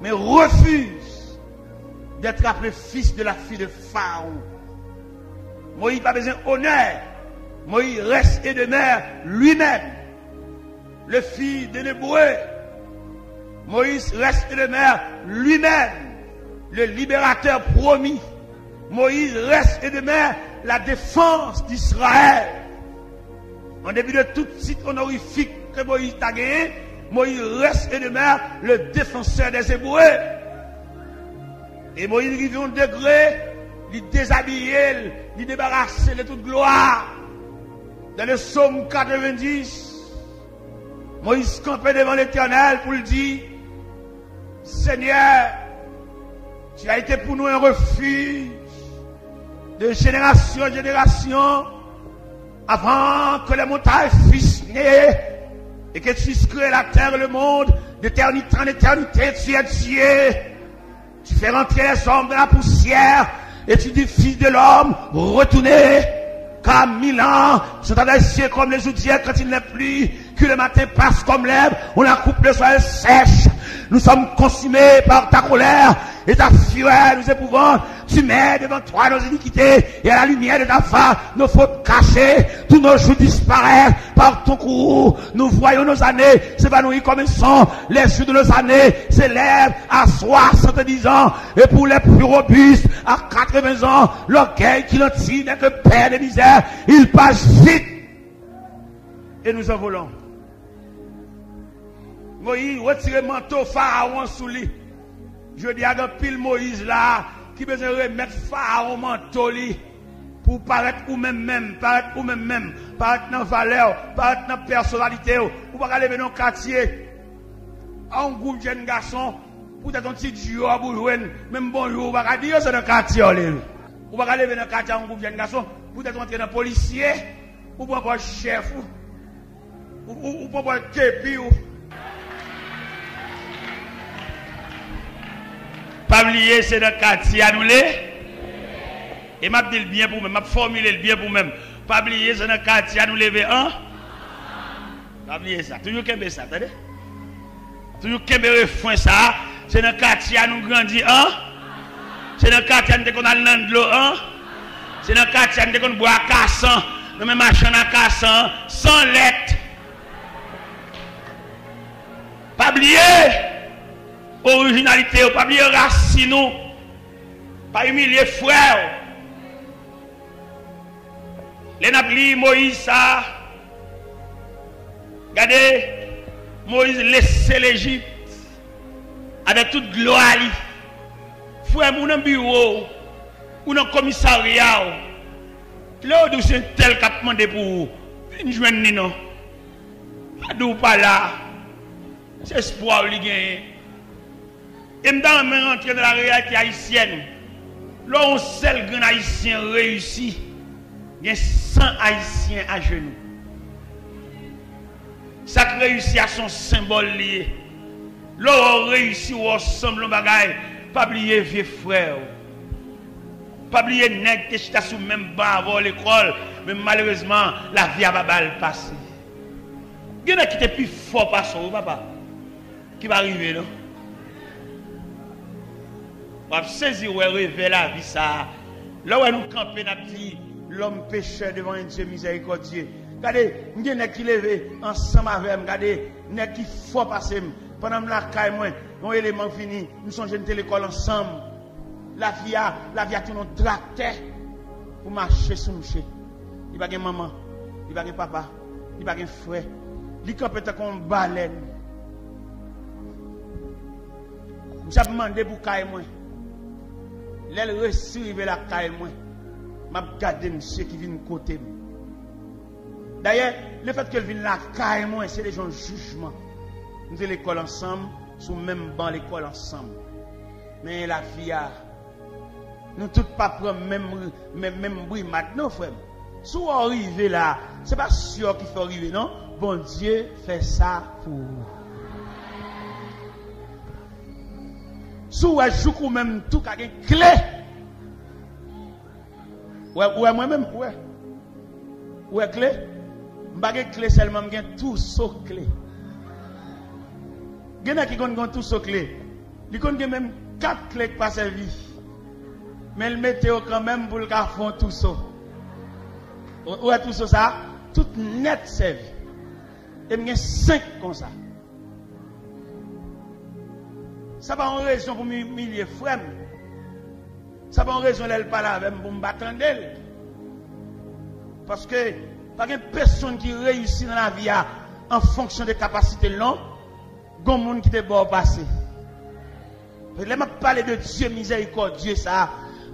mais refuse d'être appelé fils de la fille de Pharaon. Moïse pa bezwen onè. Moïse reste et demeure lui-même le fils d'un Hébreu. Moïse reste et demeure lui-même le libérateur promis. Moïse reste et demeure la défense d'Israël. An depi de tout tit onorifique que Moïse ta genyen, Moïse reste et demeure le défenseur des Hébreux. E Moyiz rive yon degre, li dezabiye l, li debarase l de tout glwa. Dans le psaume quatre-vingt-dix, Moyiz kanpe devan Letènèl pou l di, Seigneur, tu as été pour nous un refuge de génération en génération. Avant que les montagnes fussent nées et que tu eusses créé la terre et le monde, d'éternité en éternité, tu es Dieu. Tu fais rentrer les hommes dans la poussière et tu dis, fils de l'homme, retournez. Car mille ans sont à tes yeux comme les jours d'hier quand il n'est plus, que le matin passe comme l'herbe, on la coupe, le soir elle sèche. Nous sommes consumés par ta colère et ta fureur nous épouvante. Tu mets devant toi nos iniquités et à la lumière de ta face nos fautes cachées. Tous nos jours disparaissent par ton courroux. Nous voyons nos années s'évanouir comme un songe. Les jours de nos années s'élèvent à soixante-dix ans. Et pour les plus robustes, à quatre-vingts ans, l'orgueil qui l'entoure n'est que père de misère. Il passe vite et nous envolons. Moyiz retire manto Farawon sou li. Jodi a, gen anpil Moyiz la ki bezwen remèt Farawon manto li pou parèt ou menm menm, parèt ou menm menm, parèt nan valè w, parèt nan pèsonalite w. Ou pa ka leve nan katye a yon gwoup jèn gason, poutèt yon ti djòb ou jwenn, menm bonjou ou pa ka di yo, se nan katye w leve. Ou pa ka leve nan katye a yon gwoup jèn gason, poutèt ou antre nan polisye, ou pran pòz chèf ou. Ou, ou, ou pran pòz kepi ou. Pa bliye, se nan katye a nou le. E m ap di l byen pou mwen, m ap fòmile l byen pou mwen. Pa bliye, se nan katye a nou leve an. Pa bliye sa. Toujou kenbe sa, tande. Toujou kenbe refren sa a. Se nan katye a nou grandi an. Se nan katye a nou te konn al nan dlo an. Se nan katye a nou te konn bwè akasan. Nou menm machann akasan an. San lèt. Pa bliye orijinalite w. Pa bliye rasin ou. Pa imilye frè w. Lè n ap li Moyiz sa a, gade, Moyiz lese Lejip avèk tout glwa li. Frè m, ou nan biwo w, ou nan komisarya w, lè yo di w se entèl k ap mande pou ou, vin jwenn li non. Pa di w pa la. Se espwa w li genyen. E m ta renmen rantre nan la reyalite ayisyèn. Lè yon sèl grenn ayisyen reyisi, gen san ayisyen ajenou. Sa k reyisi a se yon senbòl li ye. Lè w wè w reyisi, w wè w sanble yon bagay, pa bliye vye frè w. Pa bliye nèg te chita sou menm ban avè w lekòl, men malerezman, lavi a pa ba l pase. Gen nèg ki te pi fò pase w, wi, papa. Ki pa rive, non. W ap sezi wè revè lavi sa a. Lè w wè nou kanpe, n ap di, l'homme pécheur devant un Dieu miséricordieux. Gade, m gen nèg ki leve ansanm avè m. Gade, nèg ki fò pase m. Pandan m lakay mwen, yon eleman vini. M sonje n te lekòl ansanm. Lavi a, lavi a tounen yon traktè pou mache sou mouche. Li pa gen manman, li pa gen papa, li pa gen frè. Li kanpe tankou yon balèn. Misye ap mande pou kay mwen. Lè l resi rive lakay mwen, m ap gade misye ki vin kote m. Dayè, lefètke l vin lakay mwen, se deja yon jijman. Nou te lekòl ansanm, sou menm ban lekòl ansanm. Men lavi a, nou tout pa pran menm, menm, menm brimad, non, frè m. Si w rive la, se pa sè w ki fè w rive, non. Bondye fè sa pou ou. Si w wè jouk ou menm tou ka gen kle. Ou wè, ou wè mwen menm, ou wè. Ou wè kle? M pa gen kle sèlman, m gen touso kle. Gen nèg ki konn gen touso kle. Li konn gen menm kat kle k pa sèvi. Men l mete yo kanmenm pou l ka fè yon touso. Ou, ou wè touso sa? Tout nèt sèvi. E m gen senk konsa. Sa pa yon rezon pou m imilye frè m. Sa pa yon rezon lè l pale avè m pou m pa tande l. Paske pa gen pèsonn ki reyisi nan lavi a an fonksyon de kapasite l, non. Gon moun ki te ba w pase. Lè m ap pale de Dye mizèrikòdye sa a,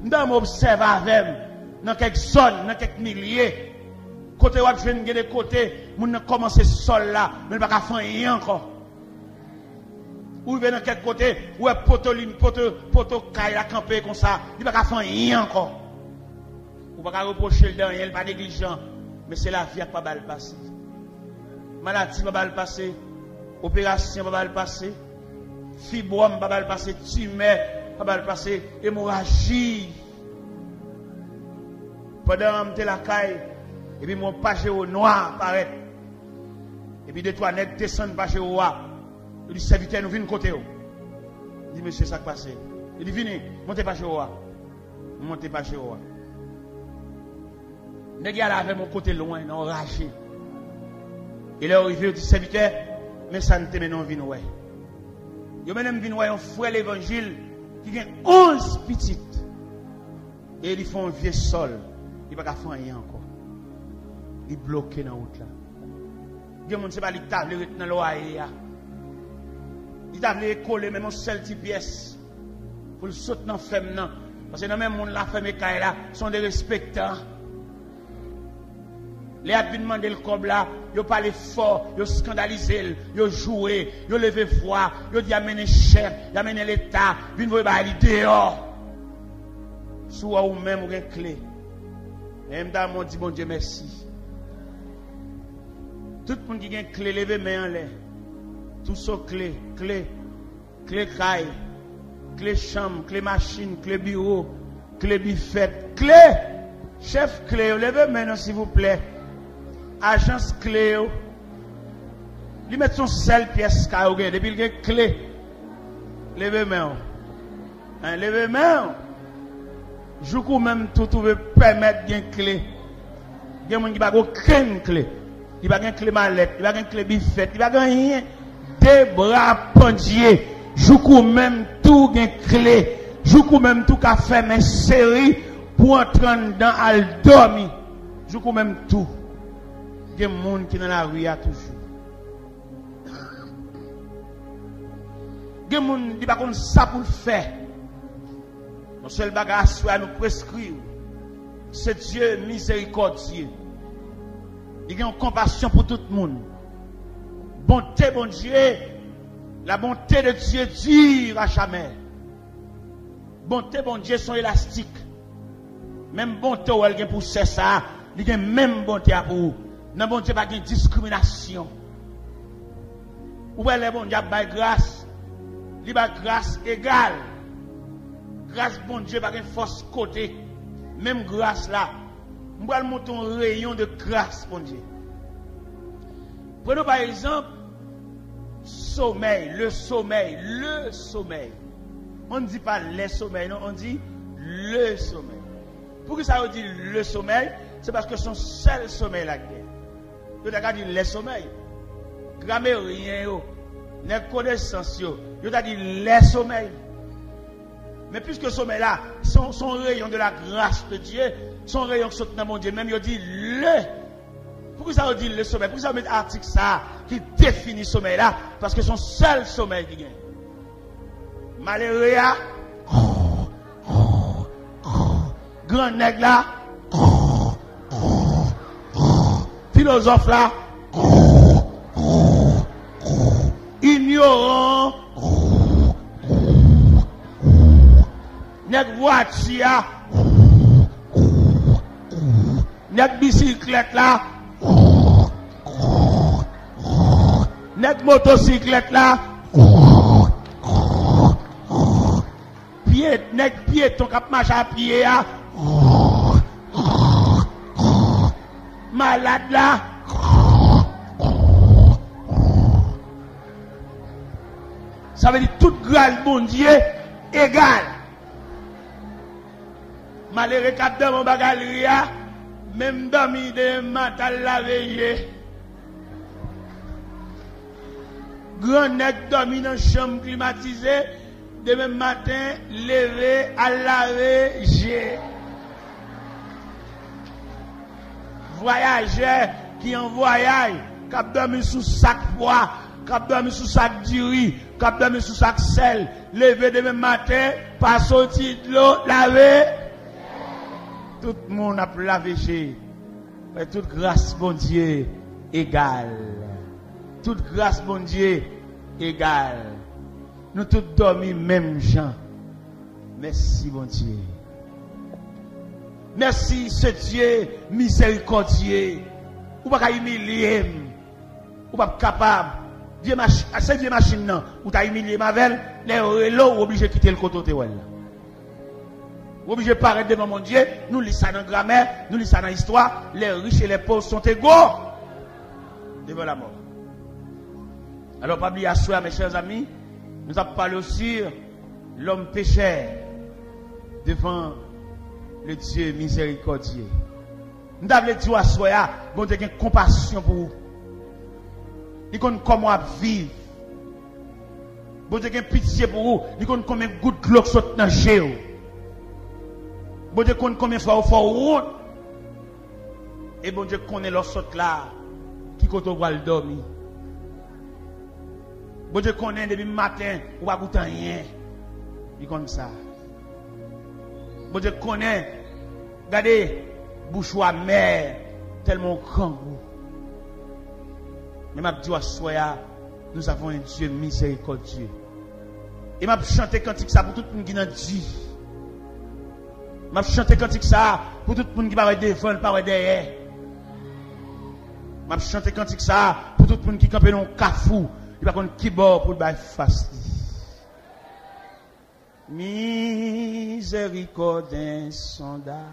m ta renmen w obsève avè m nan kèk zòn, nan kèk milye, kote w ap jwenn gen de kote moun nan kòmanse sòl la, men l pa ka fè anyen ankò. Ou rive nan kèk kote, ou wè poto lin, poto, poto kay la kanpe konsa, li pa ka fè anyen ankò. Ou pa ka repwoche l de anyen, li pa neglijan. Men se lavi a k pa ba l pase. Maladi pa ba l pase. Operasyon pa ba l pase. Fibwòm pa ba l pase. Timè pa ba l pase. Emoraji. Pandan m te lakay, epi m wè yon pajero nwa parèt. Epi de twa nèg desann pajero a. Yo di, "Sèvitè, nou vin kote w." M di, "Mesye, sa k pase?" Yo di, "Vini, monte pajero a." M monte pajero a. Nèg yo ale avè m yon kote lwen, nan yon raje. E lè yo rive, yo di, "Sèvitè, men sa n te mennen w vin wè." Yo mennen m vin wè yon frè levanjil ki gen onz pitit. E li fè yon vye sòl. Li pa ka fè anyen ankò. Li bloke nan wout la. Gen moun, se pa li ki ta vle ret nan lwaye a. Li ta vle kole menm yon sèl ti pyès pou l sot nan fèm nan. Paske nan men moun la fèm e kay la, se yon derespektan. Lè y ap vin mande l kòb la, yo pale fò, yo eskandalize l, yo joure, yo leve vwa, yo di y a mennen chèf, y a mennen Leta, vin voye bagay li deyò. Si w wè ou menm ou gen kle, men m ta renmen w di Bondye mèsi. Tout moun ki gen kle, leve men anlè. Touso kle, kle, kle kay, kle chanm, kle machin, kle biwo, kle bifèt, kle! Chèf kle yo, leve men nou, silvouplè. Ajans kle yo. Li mèt se yon sèl pyès kay ou gen, depi l gen kle. Leve men w. Hein, leve men w. Jouk ou menm tou twouve pèmèt gen kle. Gen moun ki pa gen okenn kle. Li pa gen kle malèt, li pa gen kle bifèt, li pa gen anyen. De bra pandye. Jouk ou menm tou gen kle. Jouk ou menm tou ka fèmen seri pou antre anndan al dòmi. Jouk ou menm tou. Gen moun ki nan lari a toujou. Gen moun, li pa konn sa pou l fè. Yon sèl bagay aswè a nou preskri w, se Dye mizerikòdye. Li gen yon konpasyon pou tout moun. Bonte Bondye, la bonté de Dieu dure à jamais. Bonte Bondye se yon elastik. Menm bonte w wè l gen pou sè sa a, li gen menm bonte a pou ou. Nan Bondye pa gen diskriminasyon. Ou wè lè Bondye ap bay gras, li bay gras egal. Gras Bondye pa gen fòs kote. Menm gras la, m pral montre yon reyon de gras Bondye. Prenons par exemple sommeil, le sommeil, le sommeil. On ne dit pas les sommeils, non, on dit le sommeil. Poukisa yo di le sommeil? Se paske se yon sèl somèy la k gen. Yo ta ka di lè somèy. Grameryen yo, nèg konesans yo, yo ta di lè somèy. Men piske somèy la, se yon, se yon reyon de la grâce de Dieu, se yon reyon ki sot nan Bondye menm, yo di le. Poukisa yo di le somèy? Poukisa yo met atik sa a ki defini somèy la? Paske se yon sèl somèy ki gen. Malere a, gran nèg la, filozòf la, inyoran, nèg vwati a, nèg bisiklèt la, nèg motosiklèt la, pye, nèg pyeton k ap mache a pye a, malad la. Sa vle di tout gras Bondye egal. Malere k ap dòmi anba galri a, menm dòmi demen maten al lave je. Gran nèg dòmi nan chanm klimatize, demen maten leve al lave je. Vwayajè ki an vwayaj, k ap dòmi sou sak pwa, k ap dòmi sou sak diri, k ap dòmi sou sak sèl, leve demen maten, pa soti dlo, lave. Tout moun ap lave je. Men tout gras Bondye egal. Tout gras Bondye egal. Nou tout dòmi menm jan. Mèsi, Bondye. Mèsi, se Dye mizerikòdye. Ou pa ka imilye m. Ou p ap kapab. Vye mach-, se vye machin nan, ou ta imilye m avè l. Lè yo rele w, ou oblije kite l kote w te wè l la. Ou oblije parèt devan Bondye. Nou li sa nan gramè, nou li sa nan istwa. Les riches et les pauvres sont égaux devant la mort. Alò, pa bliye aswè a, mes chers amis, nou t ap pale osi l'homme pécheur devant le Dieu miséricordieux. M ta vle di w aswè a, Bondye gen konpasyon pou ou. Li konn kòman w ap viv. Bondye gen pitye pou ou. Li konn konbyen gout dlo k sot nan je w. Bondye konn konbyen fwa yo fè w wont. E Bondye konnen lè w sot la, ki kote w pral dòmi. Bondye konnen depi maten, ou pa goute anyen. Li konn sa. Bondye konnen, gade, bouch ou amè, tèlman ou grangou. Men m ap di w aswè a, nous avons un Dieu miséricordieux. E m ap chante kantik sa pou tout moun ki nan di. M ap chante kantik sa pou tout moun ki pa wè devan l, pa wè dèyè. M ap chante kantik sa pou tout moun ki kanpe nan yon kafou, li pa konn ki bò pou l bay fas li. Miséricorde insondable,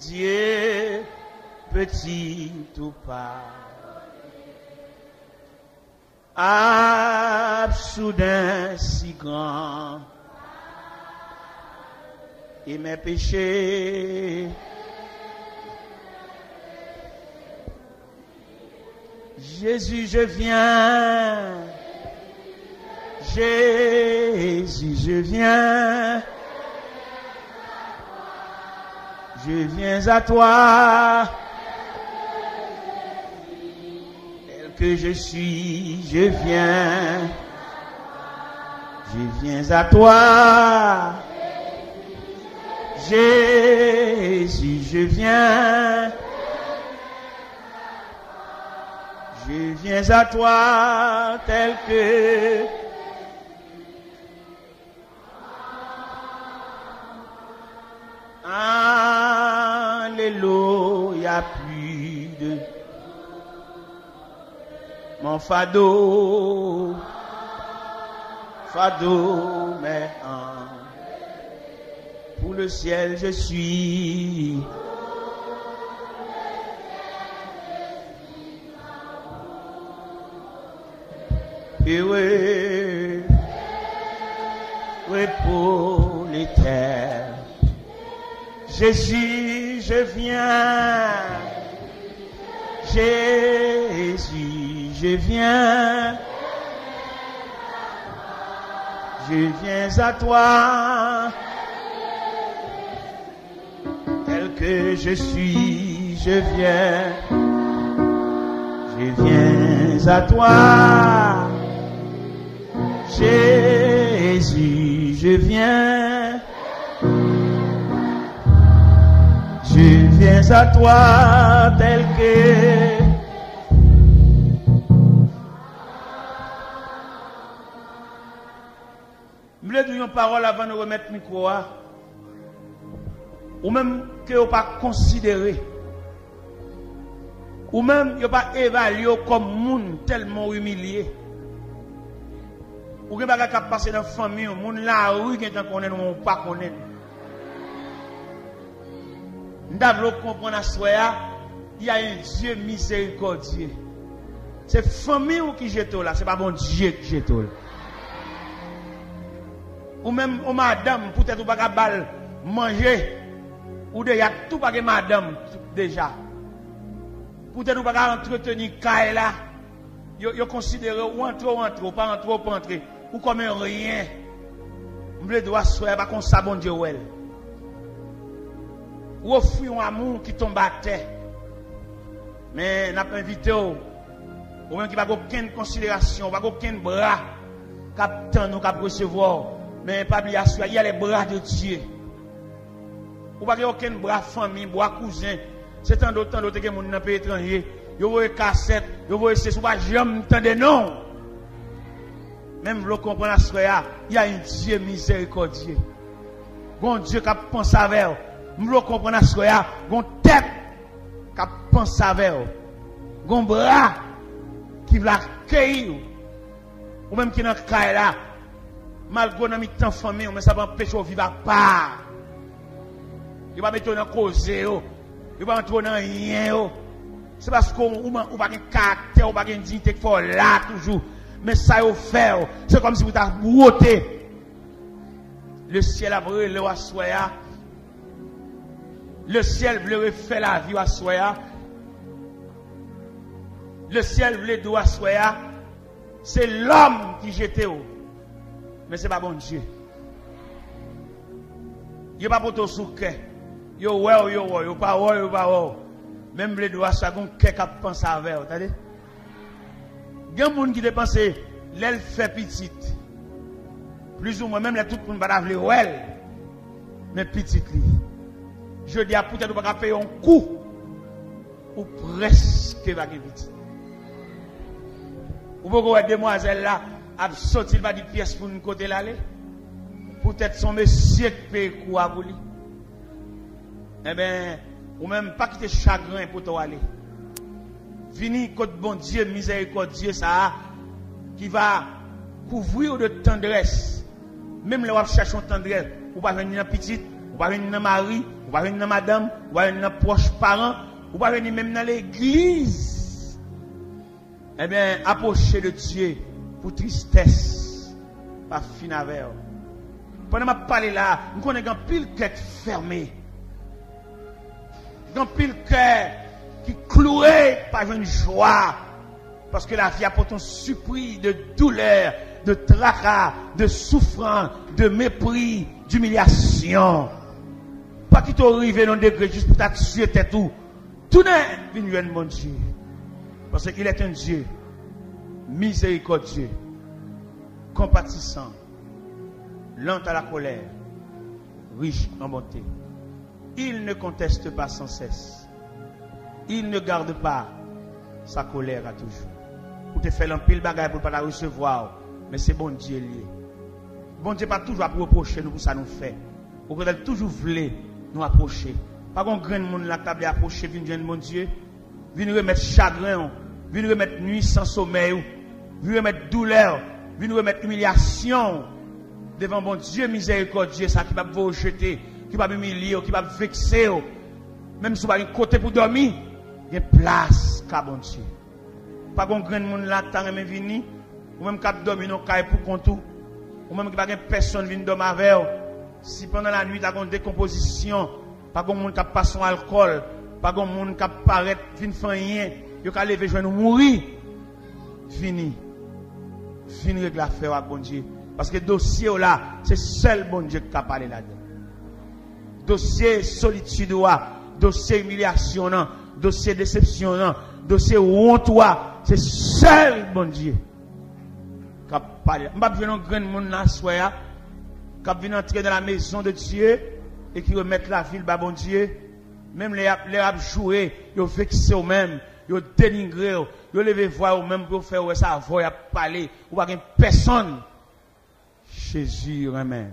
Dieu peut-il tout pardonner? Absurde si grand, et mes péchés. Jésus, je viens. Jésus, je viens. Je viens à toi. Tel que je suis, je viens. Je viens à toi. Jésus, je viens. Je viens à toi tel que. Alléluia, plus de mon fardeau, fardeau, mais en, pour le ciel je suis. Heureux, repos l'éternel. Jésus, je viens. Jésus, je viens. Je viens à toi. Tel que je suis, je viens, je viens à toi. Jésus, je viens, je viens à toi tel que. M vle di w yon pawòl avan nou remèt mikwo a. Ou menm ke yo pa konsidere. Ou menm yo pa evalye w kòm moun tèlman w imilye. Ou gen bagay k ap pase nan fanmi w, moun lari gentan konnen l, men w pa konnen l. M ta vle w konprann aswè a, il y a un Dieu miséricordieux. Se fanmi w ki jete w la, se pa Bondye ki jete w la. Ou menm, yon madanm, poutèt ou pa ka ba l manje, ou deja tou pa gen madanm deja. Poutèt ou pa ka antreteni kay la, yo, yo konsidere w, ou antre, ou antre, ou pa antre, ou pa antre. Ou kòm en rien. M vle di w aswè a, pa konsa Bondye wè l. Ou ofri yon amou ki tonbe atè. Men n ap envite w, ou menm ki pa gen okenn konsiderasyon, ou pa gen okenn bra k ap tann ou, k ap resevwa w. Men pa bliye aswè a, il y a les bras de Dieu. Ou pa gen okenn bra fanmi, bra kouzen. Se tande w, tande w te gen moun nan peyi etranje. Yo voye kasèt, yo voye sesi, ou pa janm tande non. Men m vle w konprann aswè a, il y a un Dieu miséricordieux. Gon Dye k ap panse avè w. M vle w konprann aswè a, gon tèt k ap panse avè w. Gon bra ki vle akeyi w. Ou menm ki nan kay la, malgre w nan mitan fanmi w, men sa pa anpeche w viv apa. Yo pa mete w nan koze yo. Yo pa antre w nan anyen yo. Se paske w, ou, ou pa gen karaktè, ou pa gen diyite k fè w la toujou. Men sa yo fè w, se kòmsi pou ta wote. Lesyèl ap rele w aswè a. Lesyèl vle refè lavi w aswè a. Lesyèl vle di w aswè a, se lòm ki jete w, men se pa Bondye. Yo pa pote w sou kè. Yo wè w, yo wè w. Yo pa wè w, yo pa wè w. Men m vle di w aswè a, gon kè k ap panse avè w, tande. Gen moun ki te panse lè l fè pitit, plizoumwen, menm lè tout moun pa ta vle wè l, men pitit li. Jodi a, poutèt ou pa ka peye yon kou, ou prèske pa gen pitit. Ou poko wè demwazèl la ap soti, l pa di pyès moun kote l ale. Poutèt se yon mesye k peye kou a pou li. Enben, ou menm, pa kite chagren pote w ale. Vini kot Bondye mizèrikòdye sa a, ki va kouvri w de tandrès. Menm lè w ap chèche yon tandrès, ou pa jwenn ni nan pitit, ou pa jwenn ni nan mari, ou pa jwenn ni nan madanm, ou pa jwenn ni nan pwòch paran, ou pa jwenn ni menm nan legliz. Enben, apwoche de Dye pou tristès pa fin avè w. Pandan m ap pale la, m konnen gen anpil kè k fèmen. Gen anpil kè ki kloure, pa jwenn jwa. Paske lavi a pote yon sipri de doulè, de traka, de soufrans, de mepri, dimilyasyon. Pa kite w rive nan degre jis pou ta tiye tèt ou. Tounen vin jwenn Bondye. Paske il est un Dieu miséricordieux, compatissant, lent à la colère, riche en bonté. Il ne conteste pas sans cesse. Il ne garde pas sa colère à toujours. Ou te fè l anpil bagay pou l pa ta resevwa w, men se Bondye l ye. Bondye pa toujou ap repwoche nou pou sa nou fè. Okontrè, l toujou vle nou apwoche. Pa gon grenn moun la k ta vle apwoche vin jwenn Bondye, vin remèt chagren w, vin remèt nwi san somèy ou, vin remèt doulè w, vin remèt imilyasyon w devan Bondye mizèrikòdye sa ki p ap voye w jete, ki p ap imilye w, ki p ap vekse w. Menm si w pa gen kote pou dòmi, gen plas ka Bondye. Pa gon grenn moun la k ta renmen vini, ou menm k ap dòmi nan kay pou kont ou, ou menm ki pa gen pèsonn vin dòmi avè w. Si pandan lannuit la gon dekonpozisyon, pa gon moun k ap pase yon alkòl, pa gon moun k ap parèt vin fè anyen, yo ka leve jwenn ou mouri. Vini. Vin regle afè w ak Bondye. Paske dosye w la, se sèl Bondye k ka pale ladan. Dosye solitid ou a, dosye imilyasyon w nan, dosye desepsyon w nan, dosye wont ou a, se sèl Bondye k ap pale. M p ap jwenn yon grenn moun nan aswè a k ap vin antre dans la maison de Dieu e ki remèt lavi l ba Bondye. Menm lè y ap, lè y ap joure, yo vekse w menm, yo denigre w, yo leve vwa yo menm pou yo fè w wè se avè w y ap pale. Ou pa gen pèsonn. Jezi renmen.